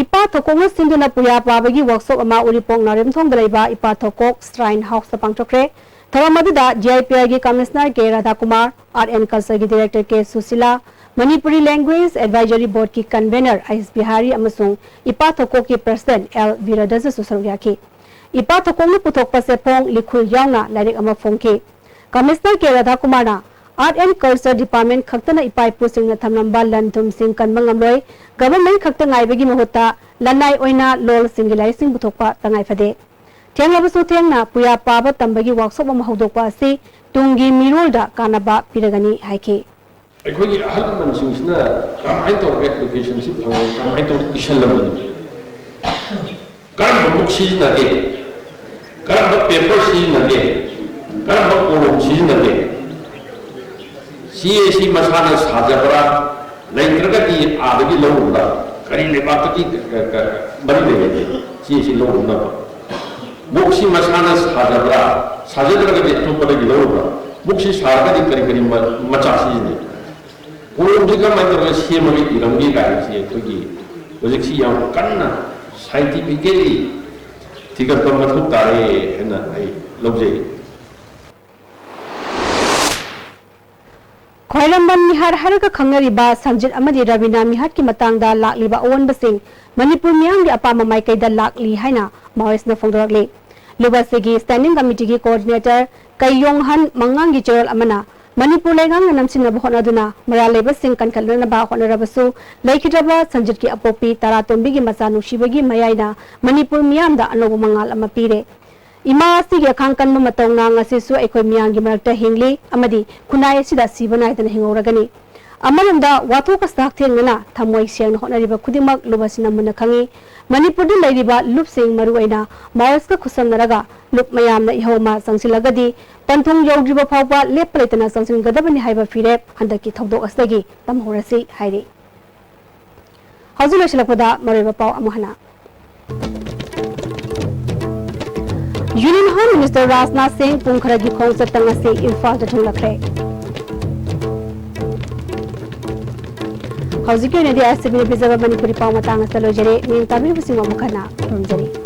ꯏꯄꯥ ꯊꯧꯀꯣꯛꯅ ꯁꯤꯟꯗꯨꯅ ꯄꯨꯌꯥ ꯄꯥꯕꯒꯤ workshop ꯑꯃ ꯎꯔꯤꯄꯣꯛ ꯅꯥꯎꯔꯦꯝꯊꯣꯡꯗ ꯂꯩꯕ ꯏꯄꯥ ꯊꯧꯀꯣꯛ Shrine Houseꯇ ꯄꯥꯡꯊꯣꯛꯈ꯭ꯔꯦ꯫ ꯊꯧꯔꯝ ꯑꯗꯨꯗ ꯗꯤ ꯑꯥꯏ ꯄꯤ ꯑꯥꯏꯒꯤ Commissioner K ꯔꯥꯙꯥꯀꯨꯃꯥꯔ, Art and Cultureꯒꯤ Director K Sushila, Manipuri Language Advisory Boardꯀꯤ convener ꯑꯩꯁ ꯕꯤꯍꯥꯔꯤ ꯑꯃꯁꯨꯡ ꯏꯄꯥ ꯊꯧꯀꯣꯛꯀꯤ President ꯑꯦꯜ ꯕꯤꯔꯗꯁꯁꯨ ꯁꯔꯨꯛ ꯌꯥꯈꯤ꯫ ꯏꯄꯥ ꯊꯧꯀꯣꯛꯅ ꯄꯨꯊꯣꯛꯄ ꯆꯦꯐꯣꯡ, ꯂꯤꯈꯨꯜ ꯌꯥꯎꯅ ꯂꯥꯏꯔꯤꯛ ꯑꯃ ꯐꯣꯡꯈꯤ꯫ Commissioner K ꯔꯥꯙꯥꯀꯨꯃꯥꯔꯅ Art and Culture Department ꯈꯛꯇꯅ ꯏꯄꯥ ꯏꯄꯨꯁꯤꯡꯅ ꯊꯝꯂꯝꯕ ꯂꯟ ꯊꯨꯝꯁꯤꯡ ꯀꯟꯕ ꯉꯝꯂꯣꯏ꯫ Government ꯈꯛꯇ ꯉꯥꯏꯕꯒꯤ ꯃꯍꯨꯠꯇ ꯂꯅꯥꯏ ꯑꯣꯏꯅ ꯂꯣꯜꯁꯤꯡꯒꯤ ꯂꯥꯏꯔꯤꯛꯁꯤꯡ ꯄꯨꯊꯣꯛꯄ ꯇꯉꯥꯏ ꯐꯗꯦ꯫ ꯊꯦꯡꯂꯕꯁꯨ ꯊꯦꯡꯅ ꯄꯨꯌꯥ ꯄꯥꯕ ꯇꯝꯕꯒꯤ workshop ꯑꯃ ꯍꯧꯗꯣꯛꯄ ꯑꯁꯤ ꯇꯨꯡꯒꯤ ꯃꯤꯔꯣꯜꯗ ꯀꯥꯟꯅꯕ ꯄꯤꯔꯒꯅꯤ ꯍꯥꯏꯈꯤ꯫ ꯑꯩꯈꯣꯏꯒꯤ ꯑꯍꯜ ꯂꯃꯟꯁꯤꯡꯁꯤꯅ ꯀꯃꯥꯏꯅ ꯇꯧꯔꯒ educationꯁꯤ ꯐꯪꯉꯤ, ꯀꯃꯥꯏꯅ ꯇꯧꯔꯒ ꯄꯤꯁꯜꯂꯝꯃꯤꯅꯣ? ꯀꯔꯝꯕ book ꯁꯤꯖꯤꯟꯅꯒꯦ? ꯀꯔꯝꯕ paper ꯁꯤꯖꯤꯟꯅꯒꯦ? ꯀꯔꯝꯕ ꯀꯣꯂꯣꯝ ꯁꯤꯖꯤꯟꯅꯒꯦ? ꯆꯦ ꯑꯁꯤ ꯃꯁꯥꯅ ꯁꯥꯖꯕ꯭ꯔꯥ? ꯂꯩꯇ꯭ꯔꯒꯗꯤ ꯑꯥꯗꯒꯤ ꯂꯧꯔꯨꯕ꯭ꯔꯥ? ꯀꯔꯤ ꯂꯩꯕꯥꯛꯇꯒꯤ ꯀ-, ꯀ-, ꯀ-, ꯃꯔꯤ ꯂꯩꯅꯒꯦ? ꯆꯦ ꯑꯁꯤ ꯂꯧꯔꯨꯅꯕ꯫ Bookꯁꯤ ꯃꯁꯥꯅ ꯁꯥꯖꯕ꯭ꯔꯥ? ꯁꯥꯖꯗ꯭ꯔꯒꯗꯤ ꯑꯇꯣꯞꯄꯗꯒꯤ ꯂꯧꯔꯨꯕ꯭ꯔꯥ? Bookꯁꯤ ꯁꯥꯔꯒꯗꯤ ꯀꯔꯤ ꯀꯔꯤ ꯃ-, ꯃꯆꯥꯛ ꯁꯤꯖꯤꯟꯅꯩ? ꯀꯣꯂꯣꯝꯁꯤ ꯀꯔꯝꯍꯥꯏꯅ ꯇꯧꯔꯒ ꯁꯦꯝꯃꯒ ꯏꯔꯝꯒꯦ ꯀꯥꯏꯅꯁꯤ ꯑꯩꯈꯣꯏꯒꯤ ꯍꯧꯖꯤꯛꯁꯤ ꯌꯥꯝ ꯀꯟꯅ scientifically ꯊꯤꯒꯠꯄ ꯃꯊꯧ ꯇꯥꯔꯦ ꯍꯥꯏꯅ ꯑꯩ ꯂꯧꯖꯩ꯫ ꯈ꯭ꯋꯥꯏꯔꯝꯕꯟ ꯃꯤꯍꯥꯠ ꯍꯥꯏꯔꯒ ꯈꯪꯅꯔꯤꯕ ꯁꯟꯖꯤꯠ ꯑꯃꯗꯤ ꯔꯕꯤꯅꯥ ꯃꯤꯍꯥꯠꯀꯤ ꯃꯇꯥꯡꯗ ꯂꯥꯛꯂꯤꯕ ꯑꯑꯣꯟꯕꯁꯤꯡ ꯃꯅꯤꯄꯨꯔ ꯃꯤꯌꯥꯝꯒꯤ ꯑꯄꯥꯝꯕ ꯃꯥꯏꯀꯩꯗ ꯂꯥꯛꯂꯤ ꯍꯥꯏꯅ ꯃꯥꯑꯣꯏꯁꯅ ꯐꯣꯡꯗꯣꯔꯛꯂꯤ꯫ ꯂꯨꯕꯥꯁꯤꯒꯤ Standing Committeeꯒꯤ Coordinator ꯀꯩꯌꯣꯡꯍꯟ ꯃꯉꯥꯡꯒꯤ ꯆꯦꯔꯣꯜ ꯑꯃꯅ ꯃꯅꯤꯄꯨꯔ ꯂꯩꯉꯥꯛꯅ ꯅꯝꯁꯤꯟꯅꯕ ꯍꯣꯠꯅꯗꯨꯅ ꯃꯔꯥꯜ ꯂꯩꯕꯁꯤꯡ ꯀꯟꯈꯠꯅꯅꯕ ꯍꯣꯠꯅꯔꯕꯁꯨ ꯂꯩꯈꯤꯗ꯭ꯔꯕ ꯁꯟꯖꯤꯠꯀꯤ ꯑꯄꯣꯛꯄꯤ ꯇꯔꯥꯇꯣꯝꯕꯤꯒꯤ ꯃꯆꯥ ꯅꯨꯡꯁꯤꯕꯒꯤ ꯃꯌꯥꯏꯅ ꯃꯅꯤꯄꯨꯔ ꯃꯤꯌꯥꯝꯗ ꯑꯅꯧꯕ ꯃꯉꯥꯜ ꯑꯃ ꯄꯤꯔꯦ꯫ ꯏꯃꯥ ꯑꯁꯤꯒꯤ ꯑꯈꯥꯡ ꯀꯟꯕ ꯃꯇꯧꯅ ꯉꯁꯤꯁꯨ ꯑꯩꯈꯣꯏ ꯃꯤꯌꯥꯝꯒꯤ ꯃꯔꯛꯇ ꯍꯤꯡꯂꯤ ꯑꯃꯗꯤ ꯈꯨꯟꯅꯥꯏ ꯑꯁꯤꯗ ꯁꯤꯕ ꯅꯥꯏꯗꯅ ꯍꯤꯡꯍꯧꯔꯒꯅꯤ꯫ ꯑꯃꯔꯣꯝꯗ ꯋꯥꯊꯣꯛꯀ ꯁꯛꯊꯦꯡꯅꯅ ꯊꯃꯣꯏ ꯁꯦꯡꯅ ꯍꯣꯠꯅꯔꯤꯕ ꯈꯨꯗꯤꯡꯃꯛ ꯂꯨꯕꯁꯤꯅ ꯃꯨꯟꯅ ꯈꯪꯏ꯫ ꯃꯅꯤꯄꯨꯔꯗ ꯂꯩꯔꯤꯕ ꯂꯨꯞꯁꯤꯡ ꯃꯔꯨꯑꯣꯏꯅ ꯃꯥꯑꯣꯏꯁꯀ ꯈꯨꯠꯁꯝꯅꯔꯒ ꯂꯨꯞ ꯃꯌꯥꯝꯅ ꯏꯍꯧ ꯑꯃ ꯆꯪꯁꯤꯜꯂꯒꯗꯤ ꯄꯟꯊꯨꯡ ꯌꯧꯗ꯭ꯔꯤꯕ ꯐꯥꯎꯕ ꯂꯦꯞꯄ ꯂꯩꯇꯅ ꯆꯪꯁꯤꯟꯒꯗꯕꯅꯤ ꯍꯥꯏꯕ ꯐꯤꯔꯦꯞ ꯍꯟꯗꯛꯀꯤ ꯊꯧꯗꯣꯛ ꯑꯁꯤꯗꯒꯤ ꯇꯝꯍꯧꯔꯁꯤ ꯍꯥꯏꯔꯤ꯫ ꯍꯧꯖꯤꯛ ꯂꯣꯏꯁꯤꯜꯂꯛꯄꯗ ꯃꯔꯨꯑꯣꯏꯕ ꯄꯥꯎ ꯑꯃꯨꯛ ꯍꯟꯅ꯫ Union Home Minister ꯔꯥꯖꯅꯥꯊ ꯁꯤꯡ ꯄꯨꯡ ꯈꯔꯒꯤ ꯈꯣꯡꯆꯠꯇ ꯉꯁꯤ ꯏꯝꯐꯥꯜꯗ ꯊꯨꯡꯂꯛꯈ꯭ꯔꯦ꯫ ꯍꯧꯖꯤꯛꯀꯤ ꯑꯣꯏꯅꯗꯤ ꯑꯥꯏ ꯑꯦꯁ ꯁꯤ ꯕꯤꯅ ꯄꯤꯖꯕ ꯃꯅꯤꯄꯨꯔꯤ ꯄꯥꯎ ꯃꯇꯥꯡ ꯑꯁꯤꯗ ꯂꯣꯏꯖꯔꯦ꯫ ꯃꯤꯠꯌꯦꯡ ꯇꯥꯕꯤꯔꯤꯕꯁꯤꯡꯕꯨ ꯑꯃꯨꯛ ꯍꯟꯅ ꯈꯨꯔꯨꯝꯖꯔꯤ꯫